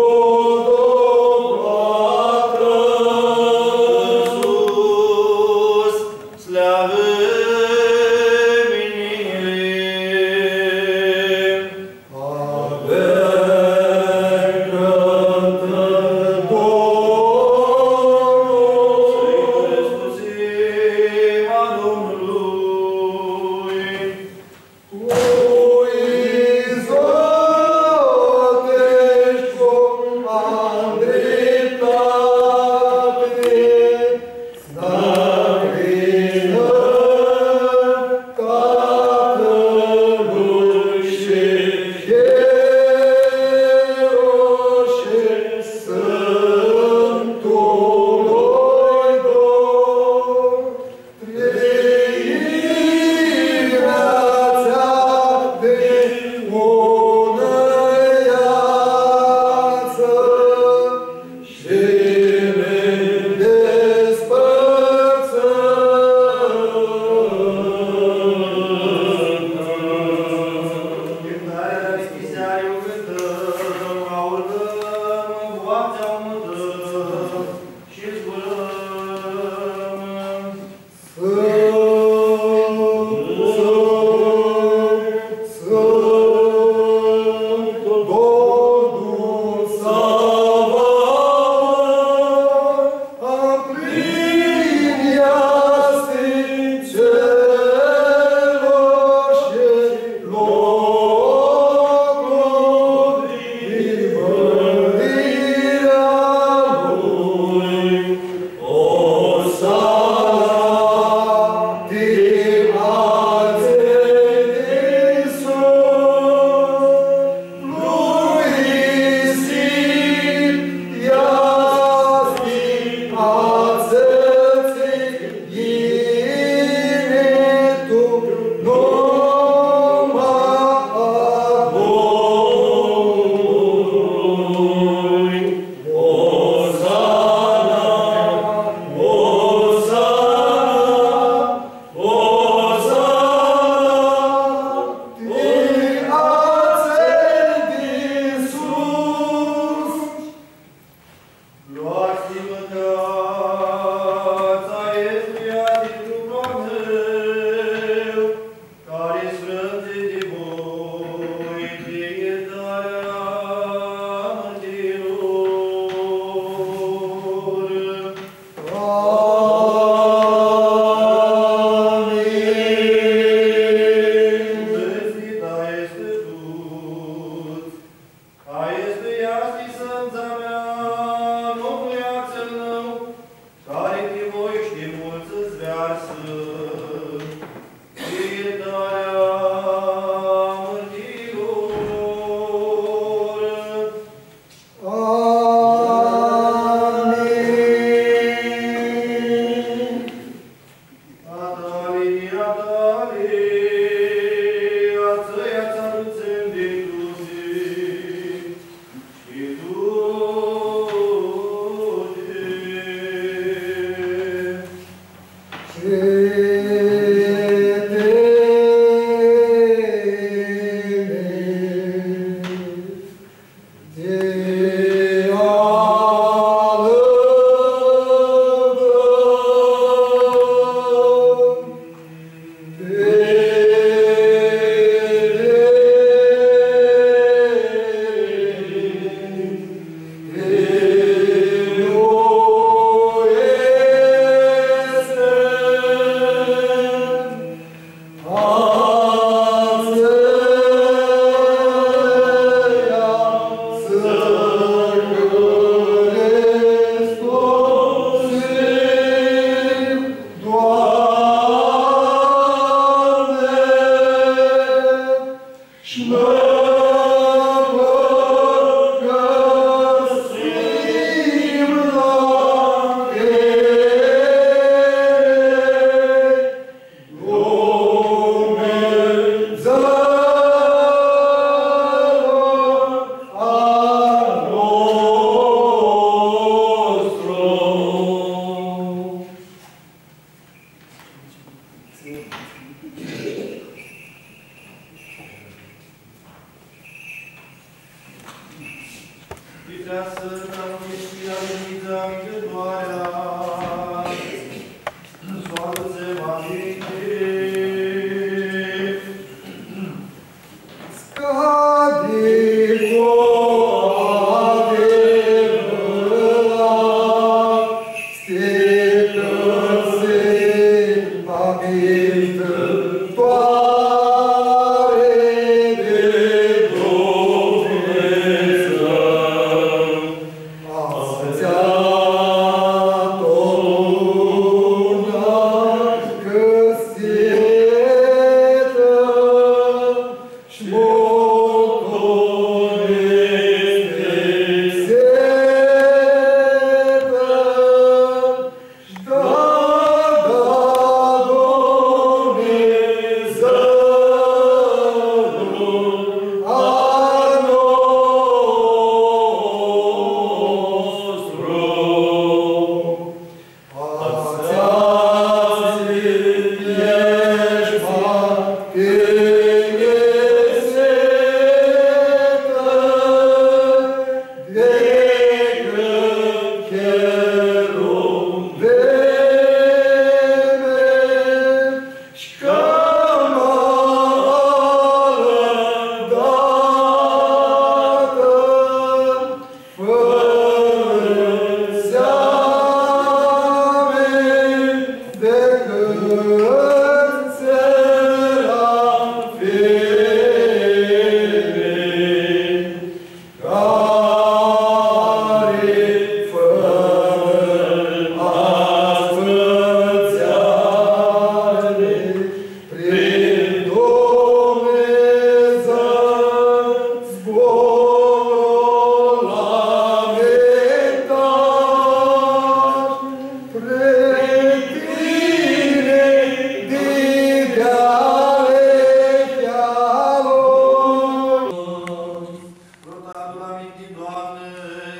Prota, adu aminti, Doamne,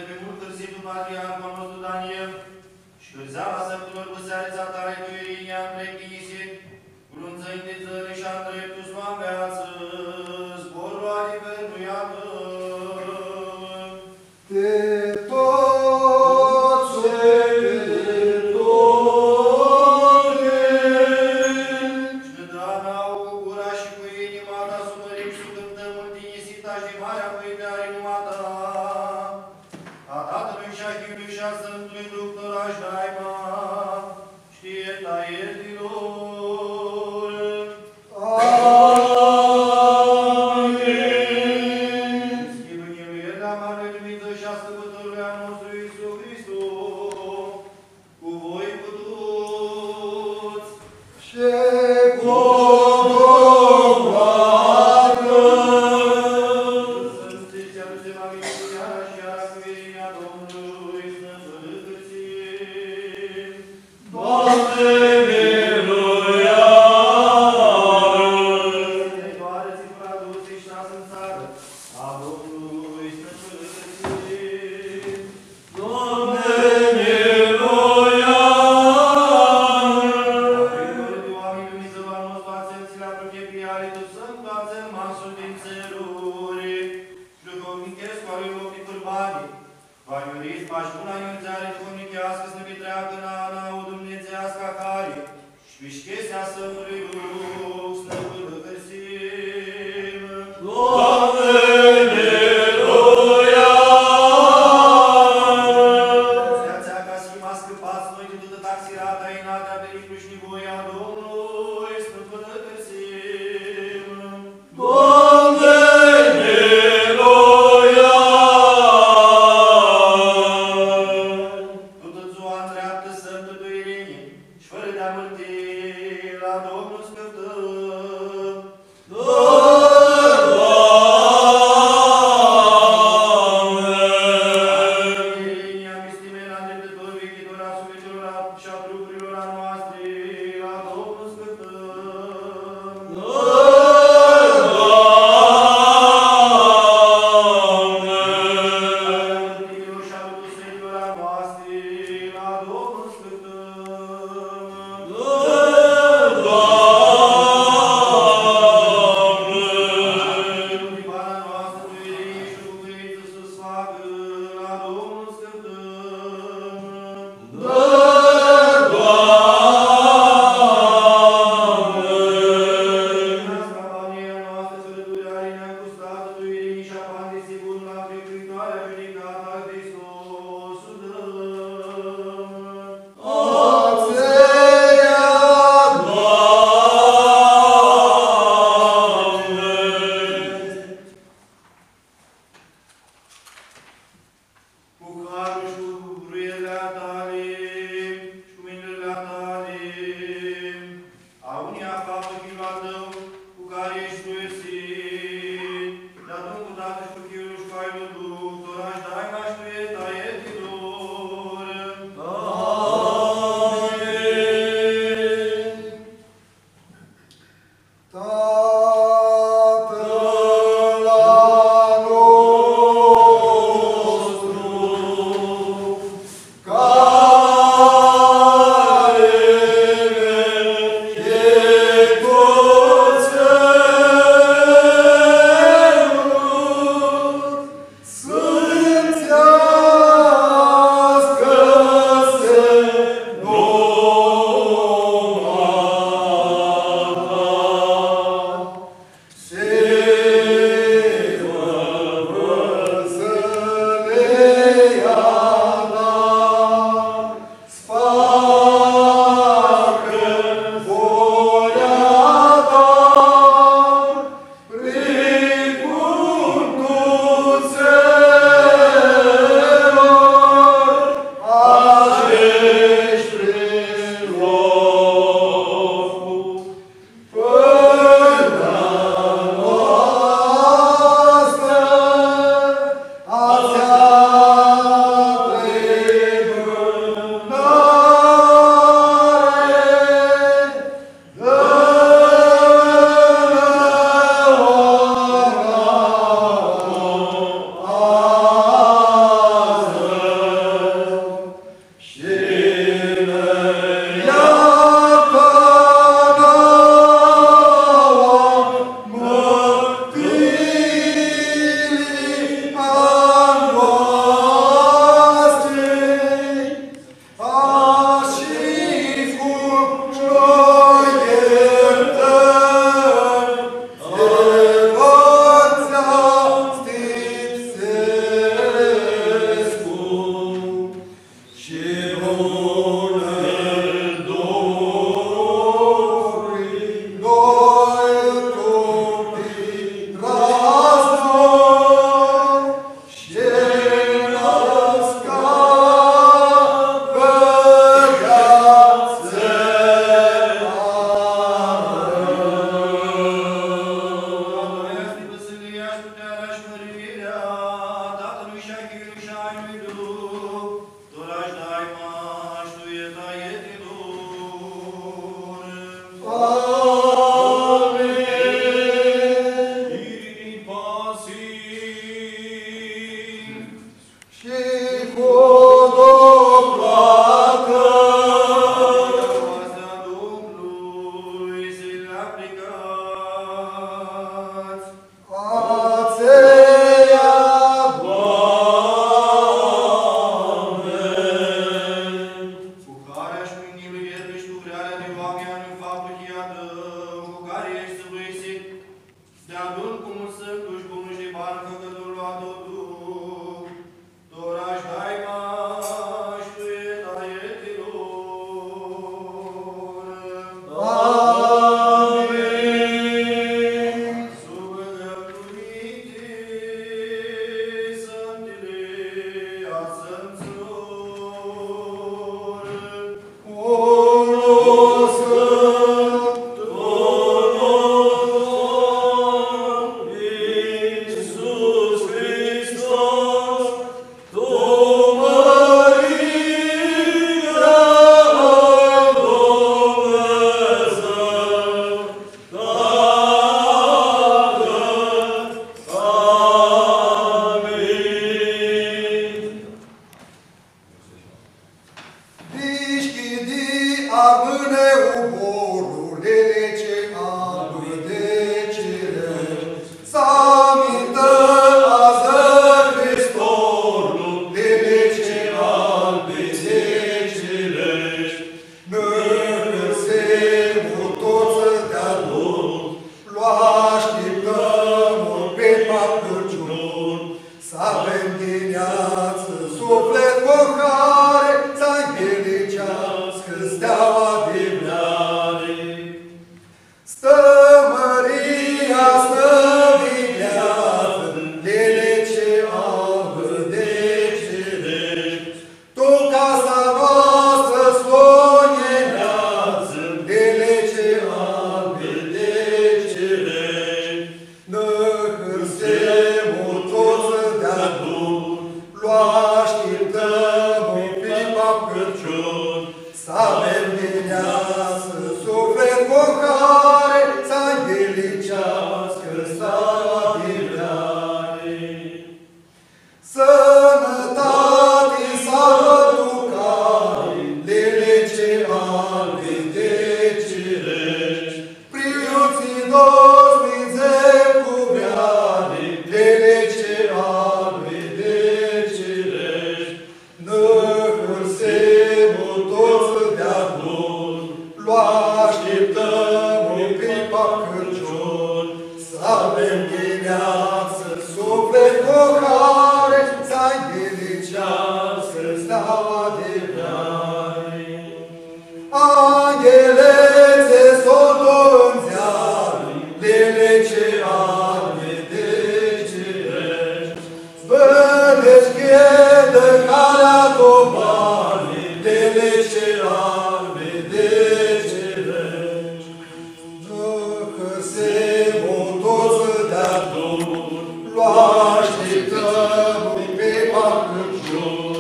cã multu hãrsii tu patriarhul a nostru Daniel, shi hãrseala sãptãmãnãlor bãsearits a tali tu irinea, ãndreptu tinjisii, cu lundzãnj di dzãli shi andreptu s-lu anveatsã zborlu adicã nu-i a tãu. Ti totsi, ti totsi. Shi nã da nauã cu gura shi cu inima ta s-u mãrim shi s-u cãntãm multu tinjisita shi di marea puteari, numa ta, a Tatãlui shi a Hiljlui shi a Sãmtului Duh, tora shi daima, shi ti iertarea a iertirilor. Amin. Schimbuirea a Marelui Dumnidzã shi a Scãpãtorlui a nostru Iisus Hristos, cu voi cu tuts. Shi cu Duhul a tãu. Sãmtitsi, adutsem aminti iara shi iara cu irinea a Domnului, s-nã pãlãcãrsim. Doamne, miluia-nã! Sãmtitsi, adutsem aminti iara shi iara cu irinea a Domnului, s-nã pãlãcãrsim. Doamne, miluia-nã! Doamne, miluia-nã! Duhovnichescu a lui Lopti Curbani, va nj-u ridz, bash buna nj-u dzeari duhovnicheascã s-nã pitreacã nã, nã, o Dumnidzeiascã hari, shi pi chestia a Sãmtului Duh s-nã pãlãcãrsim. Doamne, miluia-nã! Atsea ca s-him ascãpats noi di tutã taxirata, inatea, periclu shi nivoia a Domnului, s-nã pãlãcãrsim. Doamne, miluia-nã! Tutã dzua ndreaptã, sãmtã, tu irini shi fãrã di amãrtii la Domnul Dishcljidi armãnã uborlu, lele ce albu di cireshti, s-amintã adzã Hristolu, lele ce albu di cireshti. Nã hãrsem tuts deadun, lu ashtiptãm pi Pap Crãciun, s-avem di neatsã suflit cu hari, s-angheliceascã steaua di vreari. Stã Maria s-nã vigleadzã, lele ce albã di cireshti, tu casa noastrã s-lu njileadzã, lele ce albã di cireshti. Nã hãrsem tuts deadun, lu ashtiptãm pi Pap Crãciun, s-avem di neatsã suflit cu hari, s-angheliceascã steaua di vreari. Sãnãtati s-avem tu cari, lele ce albi di cireshti, priutslji Dumnidzã cu vreari, lele ce albi di cireshti. Nã hãrsem tuts deadun, lu ashtiptãm pi Pap Crãciun, s-avem di neatsã suflit cu hari, s-angheliceascã steaua di vreari. Anghelitslji suntu tu ndzeari, lele ce albi di cireshti, s-vã dishcljidã calea tu bani, lele ce albi di cireshti. Nã hãrsem tuts deadun, lu ashtiptãm pi Pap Crãciun,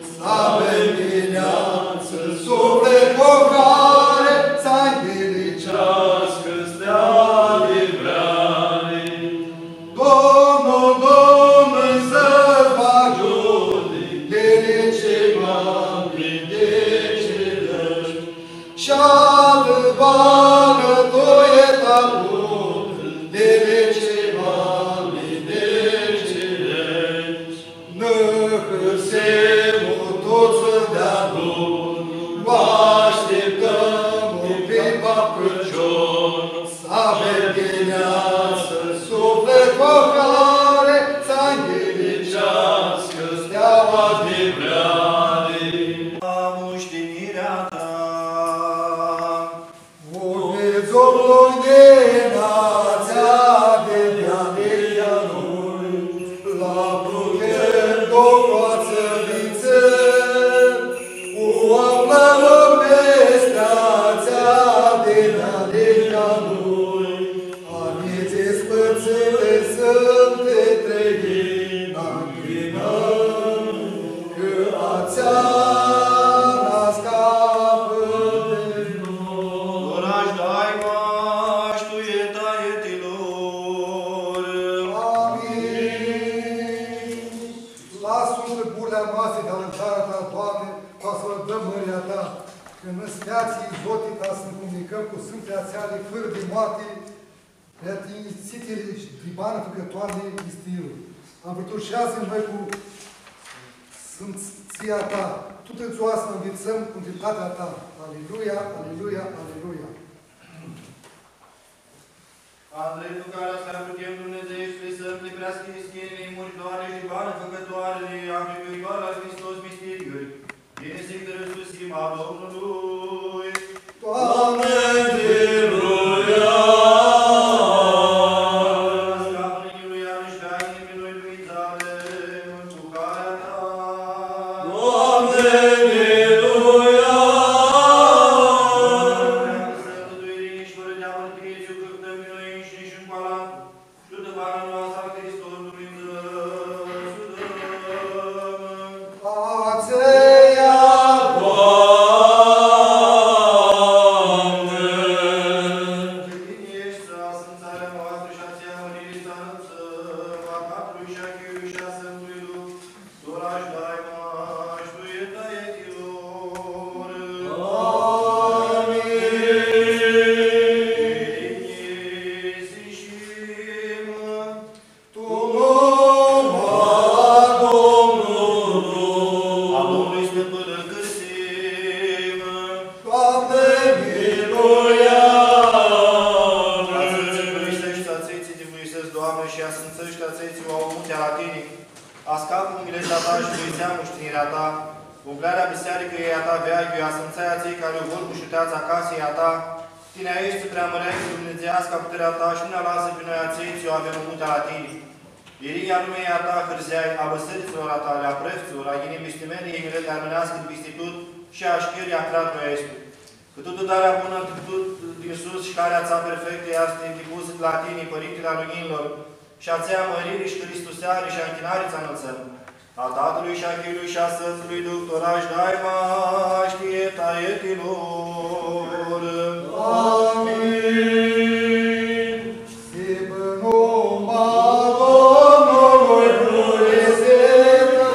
s-avem di neatsã suflit cu hari, s-angheliceascã steaua di vreari. Domnul Dumnidzã s-vã agiutã, lele ce albi di cireshti, shi adrãbanã tu e ta putã, lele ce albi di cireshti. Nã hãrsem tuts deadun, lu ashtiptãm pi Pap Crãciun, s-avem di neatsã suflit cu hari, s-angheliceascã steaua di vreari. Mushti- Mushtirea ta. O Domnul, njenatsea di dealihea lui, la pruchem tu croatsã di cer, u aflãm pistreatsea di dealihea lui, a njitslji spãtsãli Sãmtã Treinã, ncljinãm, cã atsea nã scapã di noi. Tora shi daima shi tu eta a etilor. Amin. Lasã-nã gurli a noasti di alãvdarea ta, Doamne, ca s-lãvdãm mãria ta, cã nã s-featsi izoti ta s-nã cumnicãm cu sãmtili atseali fãrã di moarti, preatinjitili shi di banã fãcãtoarli istiljilor. Anvãrtusheadzã-nã cu sãmtitsia ta, tutã dzua s-nã nvitsãm cu ndriptatea ta. Aleluia, aleluia, aleluia. Andrei tu cara s-apruchem, Dumnidzã, easti sãmti, preaschistinii, muritoari shi banã fãcãtoari, a pricuitoare al Hristos mistiriuri. Ghini s-hãristusim a Domnului. Doamne, njiruia! Scapã-nã, njiruia-nã shi featsi-nã pi noi, Dumnidzale, cu carea ta. Doamne, njiruia! Pãlãcãrsim. Doamne, miluia! Atsea tsi biruiseashti, atsea tsi ti biruiseashti, Doamne, shi asãmtseshti atsea tsi u au mutea la tini. Ascapã unghilji a ta shi biruisea mushtinirea ta. Umblearea bisearicãljei a ta veaglji, asãmtsai atsei cari u vor cu shuteatsa a casei a ta. Tini aeshti tsi preamãreai cu Dumnidzeiasca putearea ta shi nu nã alasã pi noi atsei tsi u avem mutea la tini. Irinea a lumii a ta hãrzeai, a bãsãritsãlor a tali, a preftsãlor, a ghinibistimenii miletii armãneascã di pisti tut shi a ashcãrii a cratului aestu. Cã tutã darea bunã di tut din sus shi calea atsea perfectã easti dipusã di la tini, Pãrintili a Lunjinjlor, shi atsea mãriri shi hãristuseari shi nchinari tsã anãltsãm. A Tatãlui shi a Hiljlui shi a Sãmtului Duh, tora shi daima, shi ti eta etilor. Amin. S-hibã numa a Domnului blãnjisitã,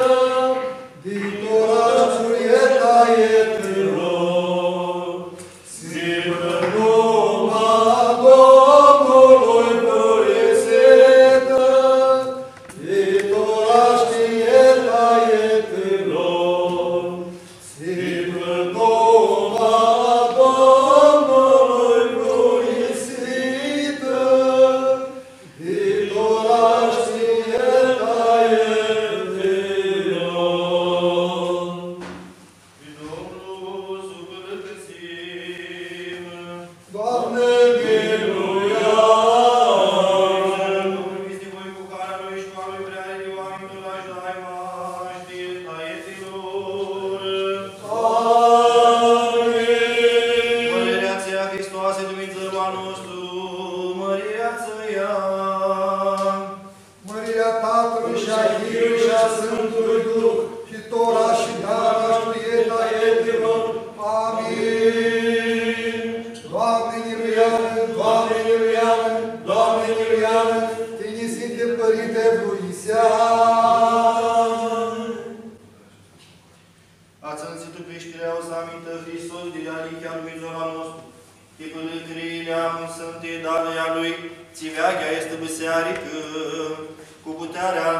di tora shi ti eta etilor. S-hibã numa a Domnului blãnjisitã, di tora shi ti eta etilor. S-hibã numa a Domnului blãnjisitã, di tora shi ti eta etilor. Pi Domnul s-lu pãlãcãrsim. Doamne, miluia! Domnul s-fii cu voi, cu harul lui shi cu a lui vreari di oaminj, tora shi daima, shi ti eta etilor. Amin. Mãrirea a Hristoase, Dumnidzãlu a nostru, mãrirea a Tatãlui shi a Hiljlui shi a Sãmtului Duh, shi tora shi daima shi ti eta etilor. Amin. Doamne, miluia-nã, Doamne, miluia-nã, Doamne, miluia-nã, tini, Sfinte Pãrinte, vruisea. Atsel tsi tu pishtirea u s-amintã Hristos di dealihea a Dumnidzãlu a nostru, ti pãlãcãriili a Sãmtei Davei a lui, tsi veaglja easti bisearicã, cu putearea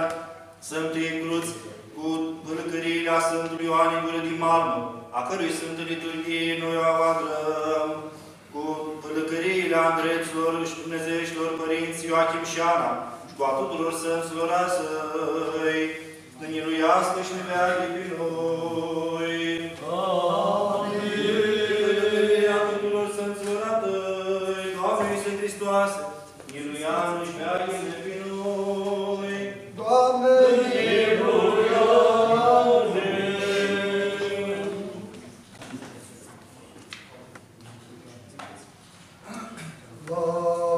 Sãmtei Cruts, cu pãlãcãriili a Sãmtului Ioan Gurã di Marmurã, a cãrui Sãmtã Liturghii noi u adrãm, cu pãlãcãriili a ndreptslor shi dumnidzeshilor pãrintsã Ioachim shi Ana, shi cu a tuturor sãmtslor a sãlj, s-nã njiruiascã shi nã veaglji pi noi. Amin. Pãlãcãriili a tuturor sãmtslor a tãi, Doamne Iisuse Hristoase, njiruia-nã shi veaglji-nã pi noi. Doamne, njiruia-nã! La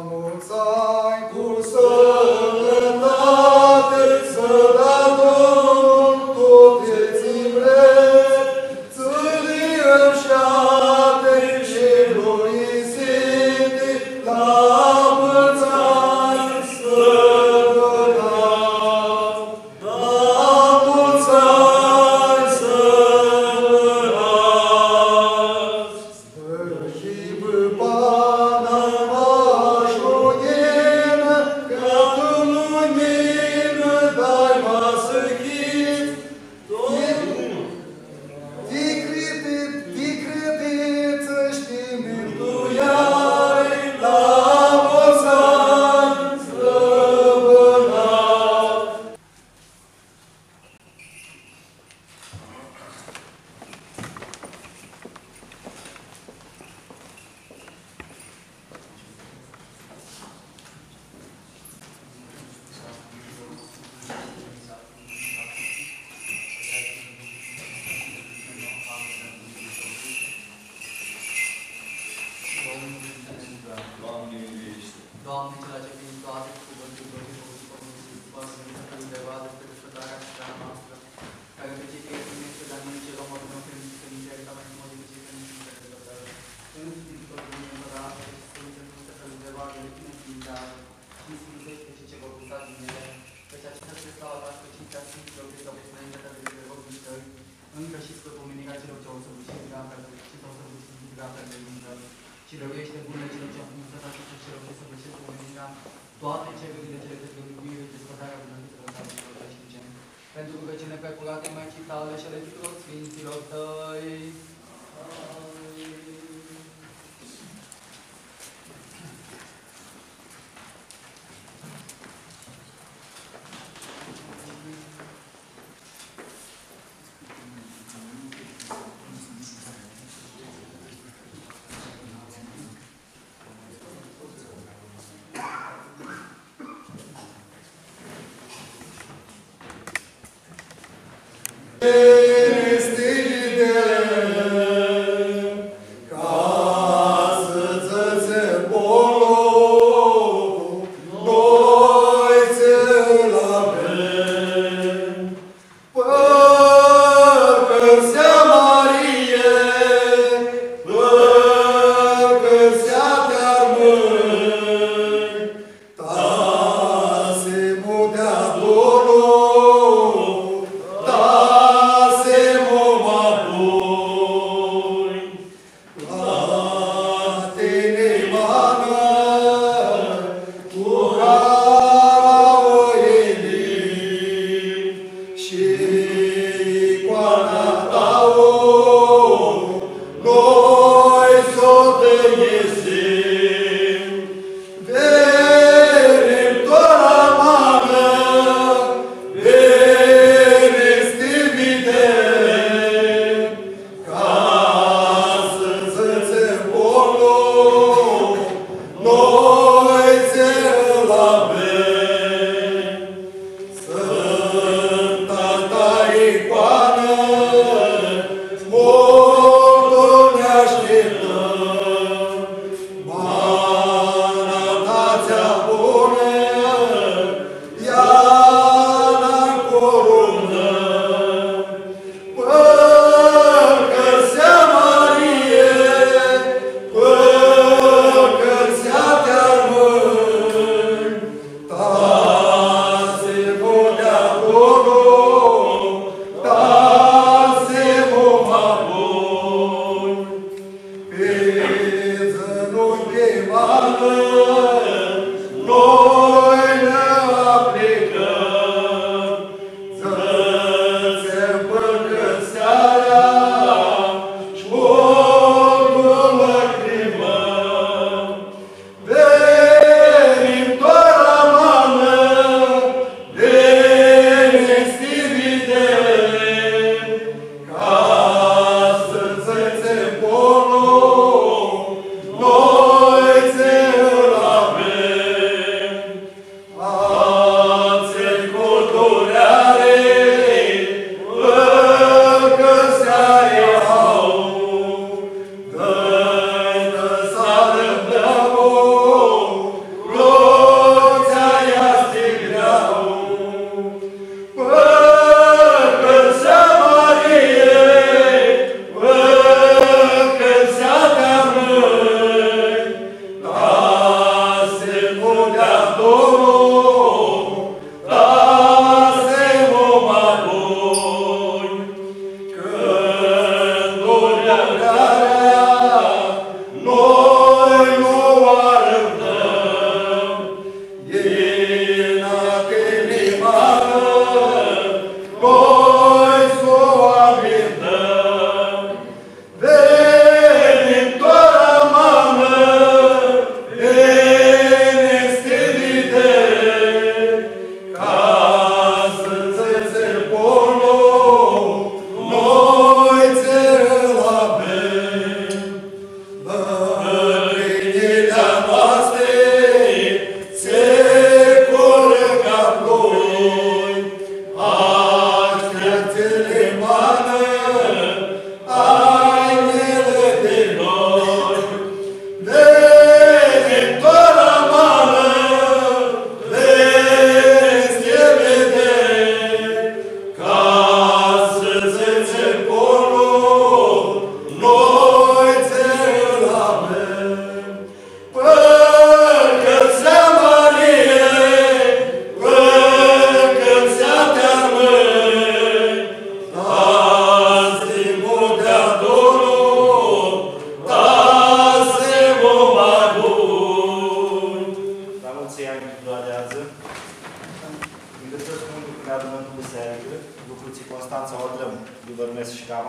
multsã anj cu sãnãtati, s-da Domnul tuti tsi vrets, tsãni, ãnshati shi vruisiti, la multsã anj s-vã da. La multsã anj s-vã da. S-hibã bana mash lunjinã, ca tu lunjinã daima s-hits, ti credit-, ti credintsã shi ti mindueari, la multsã anj s-vã da. Doamne, cel ce prin toate cu cuvântul Domnului și cu cuvântul Sfânt, după Sfântul Undeva despre desfătarea și hrana noastră, care pe cei trei primește de la mine cel om adunăm prin Sfântul Mihail, ca mai frumos decât cei care nu sunt pe desfătare. Însuți din tot Domnul Împărat, și Sfântul Undeva, de tine Sfântul, și sfințește și ce vor gânda din ele, căci acestea sunt slava ta și pe cinstea Sfinților, căci au fost înaintea ta de grevări mișcări, încă și spre pomenirea celor ce au săvârșit dreapta, ce s-au săvârșit dreapta credință, și dăruiește bunele celor ce au cunoscut aceste celor ce săvârșesc pomenirea, toate cerurile cele ce trebuie despărtarea bunătăților tale și ducem. Pentru rugăciunile preacurate Maicii tale și ale tuturor sfinților,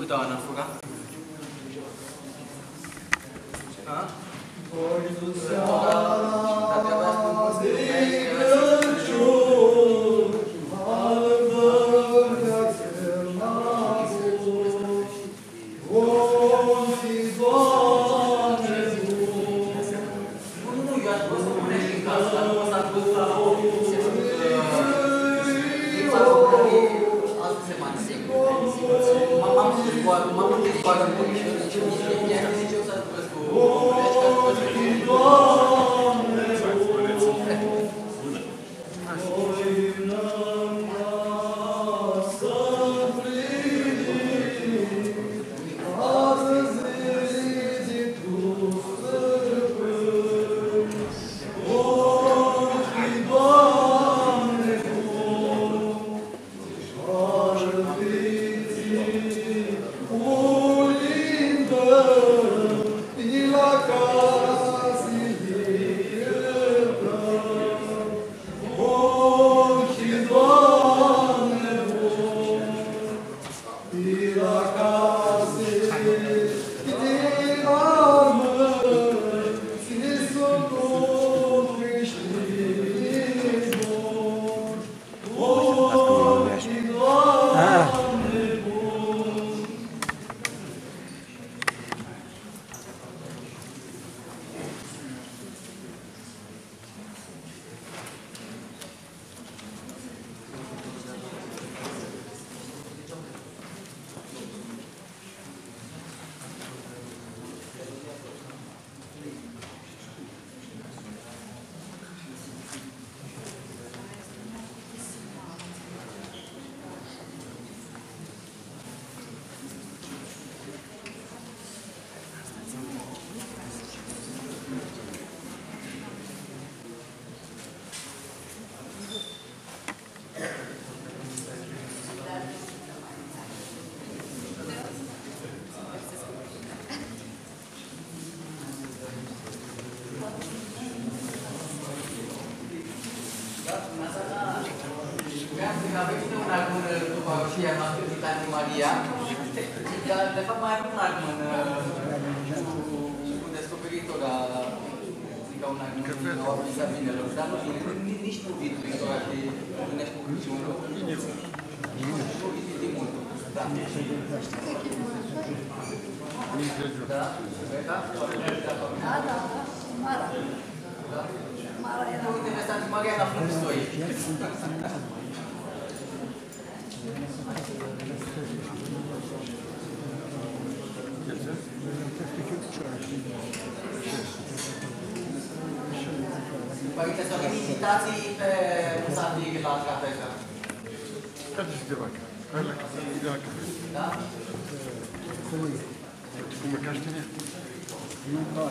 Uite, Ana, fura. Ha? Nu, nu, nu, eu am spus cum e și în casă, dar nu poți să spui la o, cum se spune, lipsa lucrării, asta se mai sigur. M-am, am zis, cu, m-am zis cu alea bune și eu zic, nici, nici, nici eu să zbăscu, deci ca să zbăscu. Avem un armãn dupã ashi, am ascultat Tanti Maria. Dar, de fapt, mai avem un armãn cu, cu descoperitul la, adică un armãn la Oarisa Vinelor, dar nu vine, ni-, nici nu vin prin oraș, nu vine cu Crăciunul. Da. Da, da, Mara. Mara era. Uite, Santa Maria la Frântistoi. Părinte, s-au venit invitații pe musafiri la Capeza. Cati si de vaca? Hai la Capeza, de la Capeza. Da? Cum e? Cum e, ca știi? Nu, da.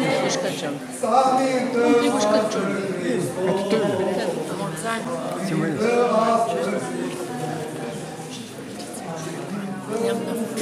Cum plibush Crãciun? Cum plibush Crãciun? Multsã anj. Tsi mãnãts? Neam nãfã.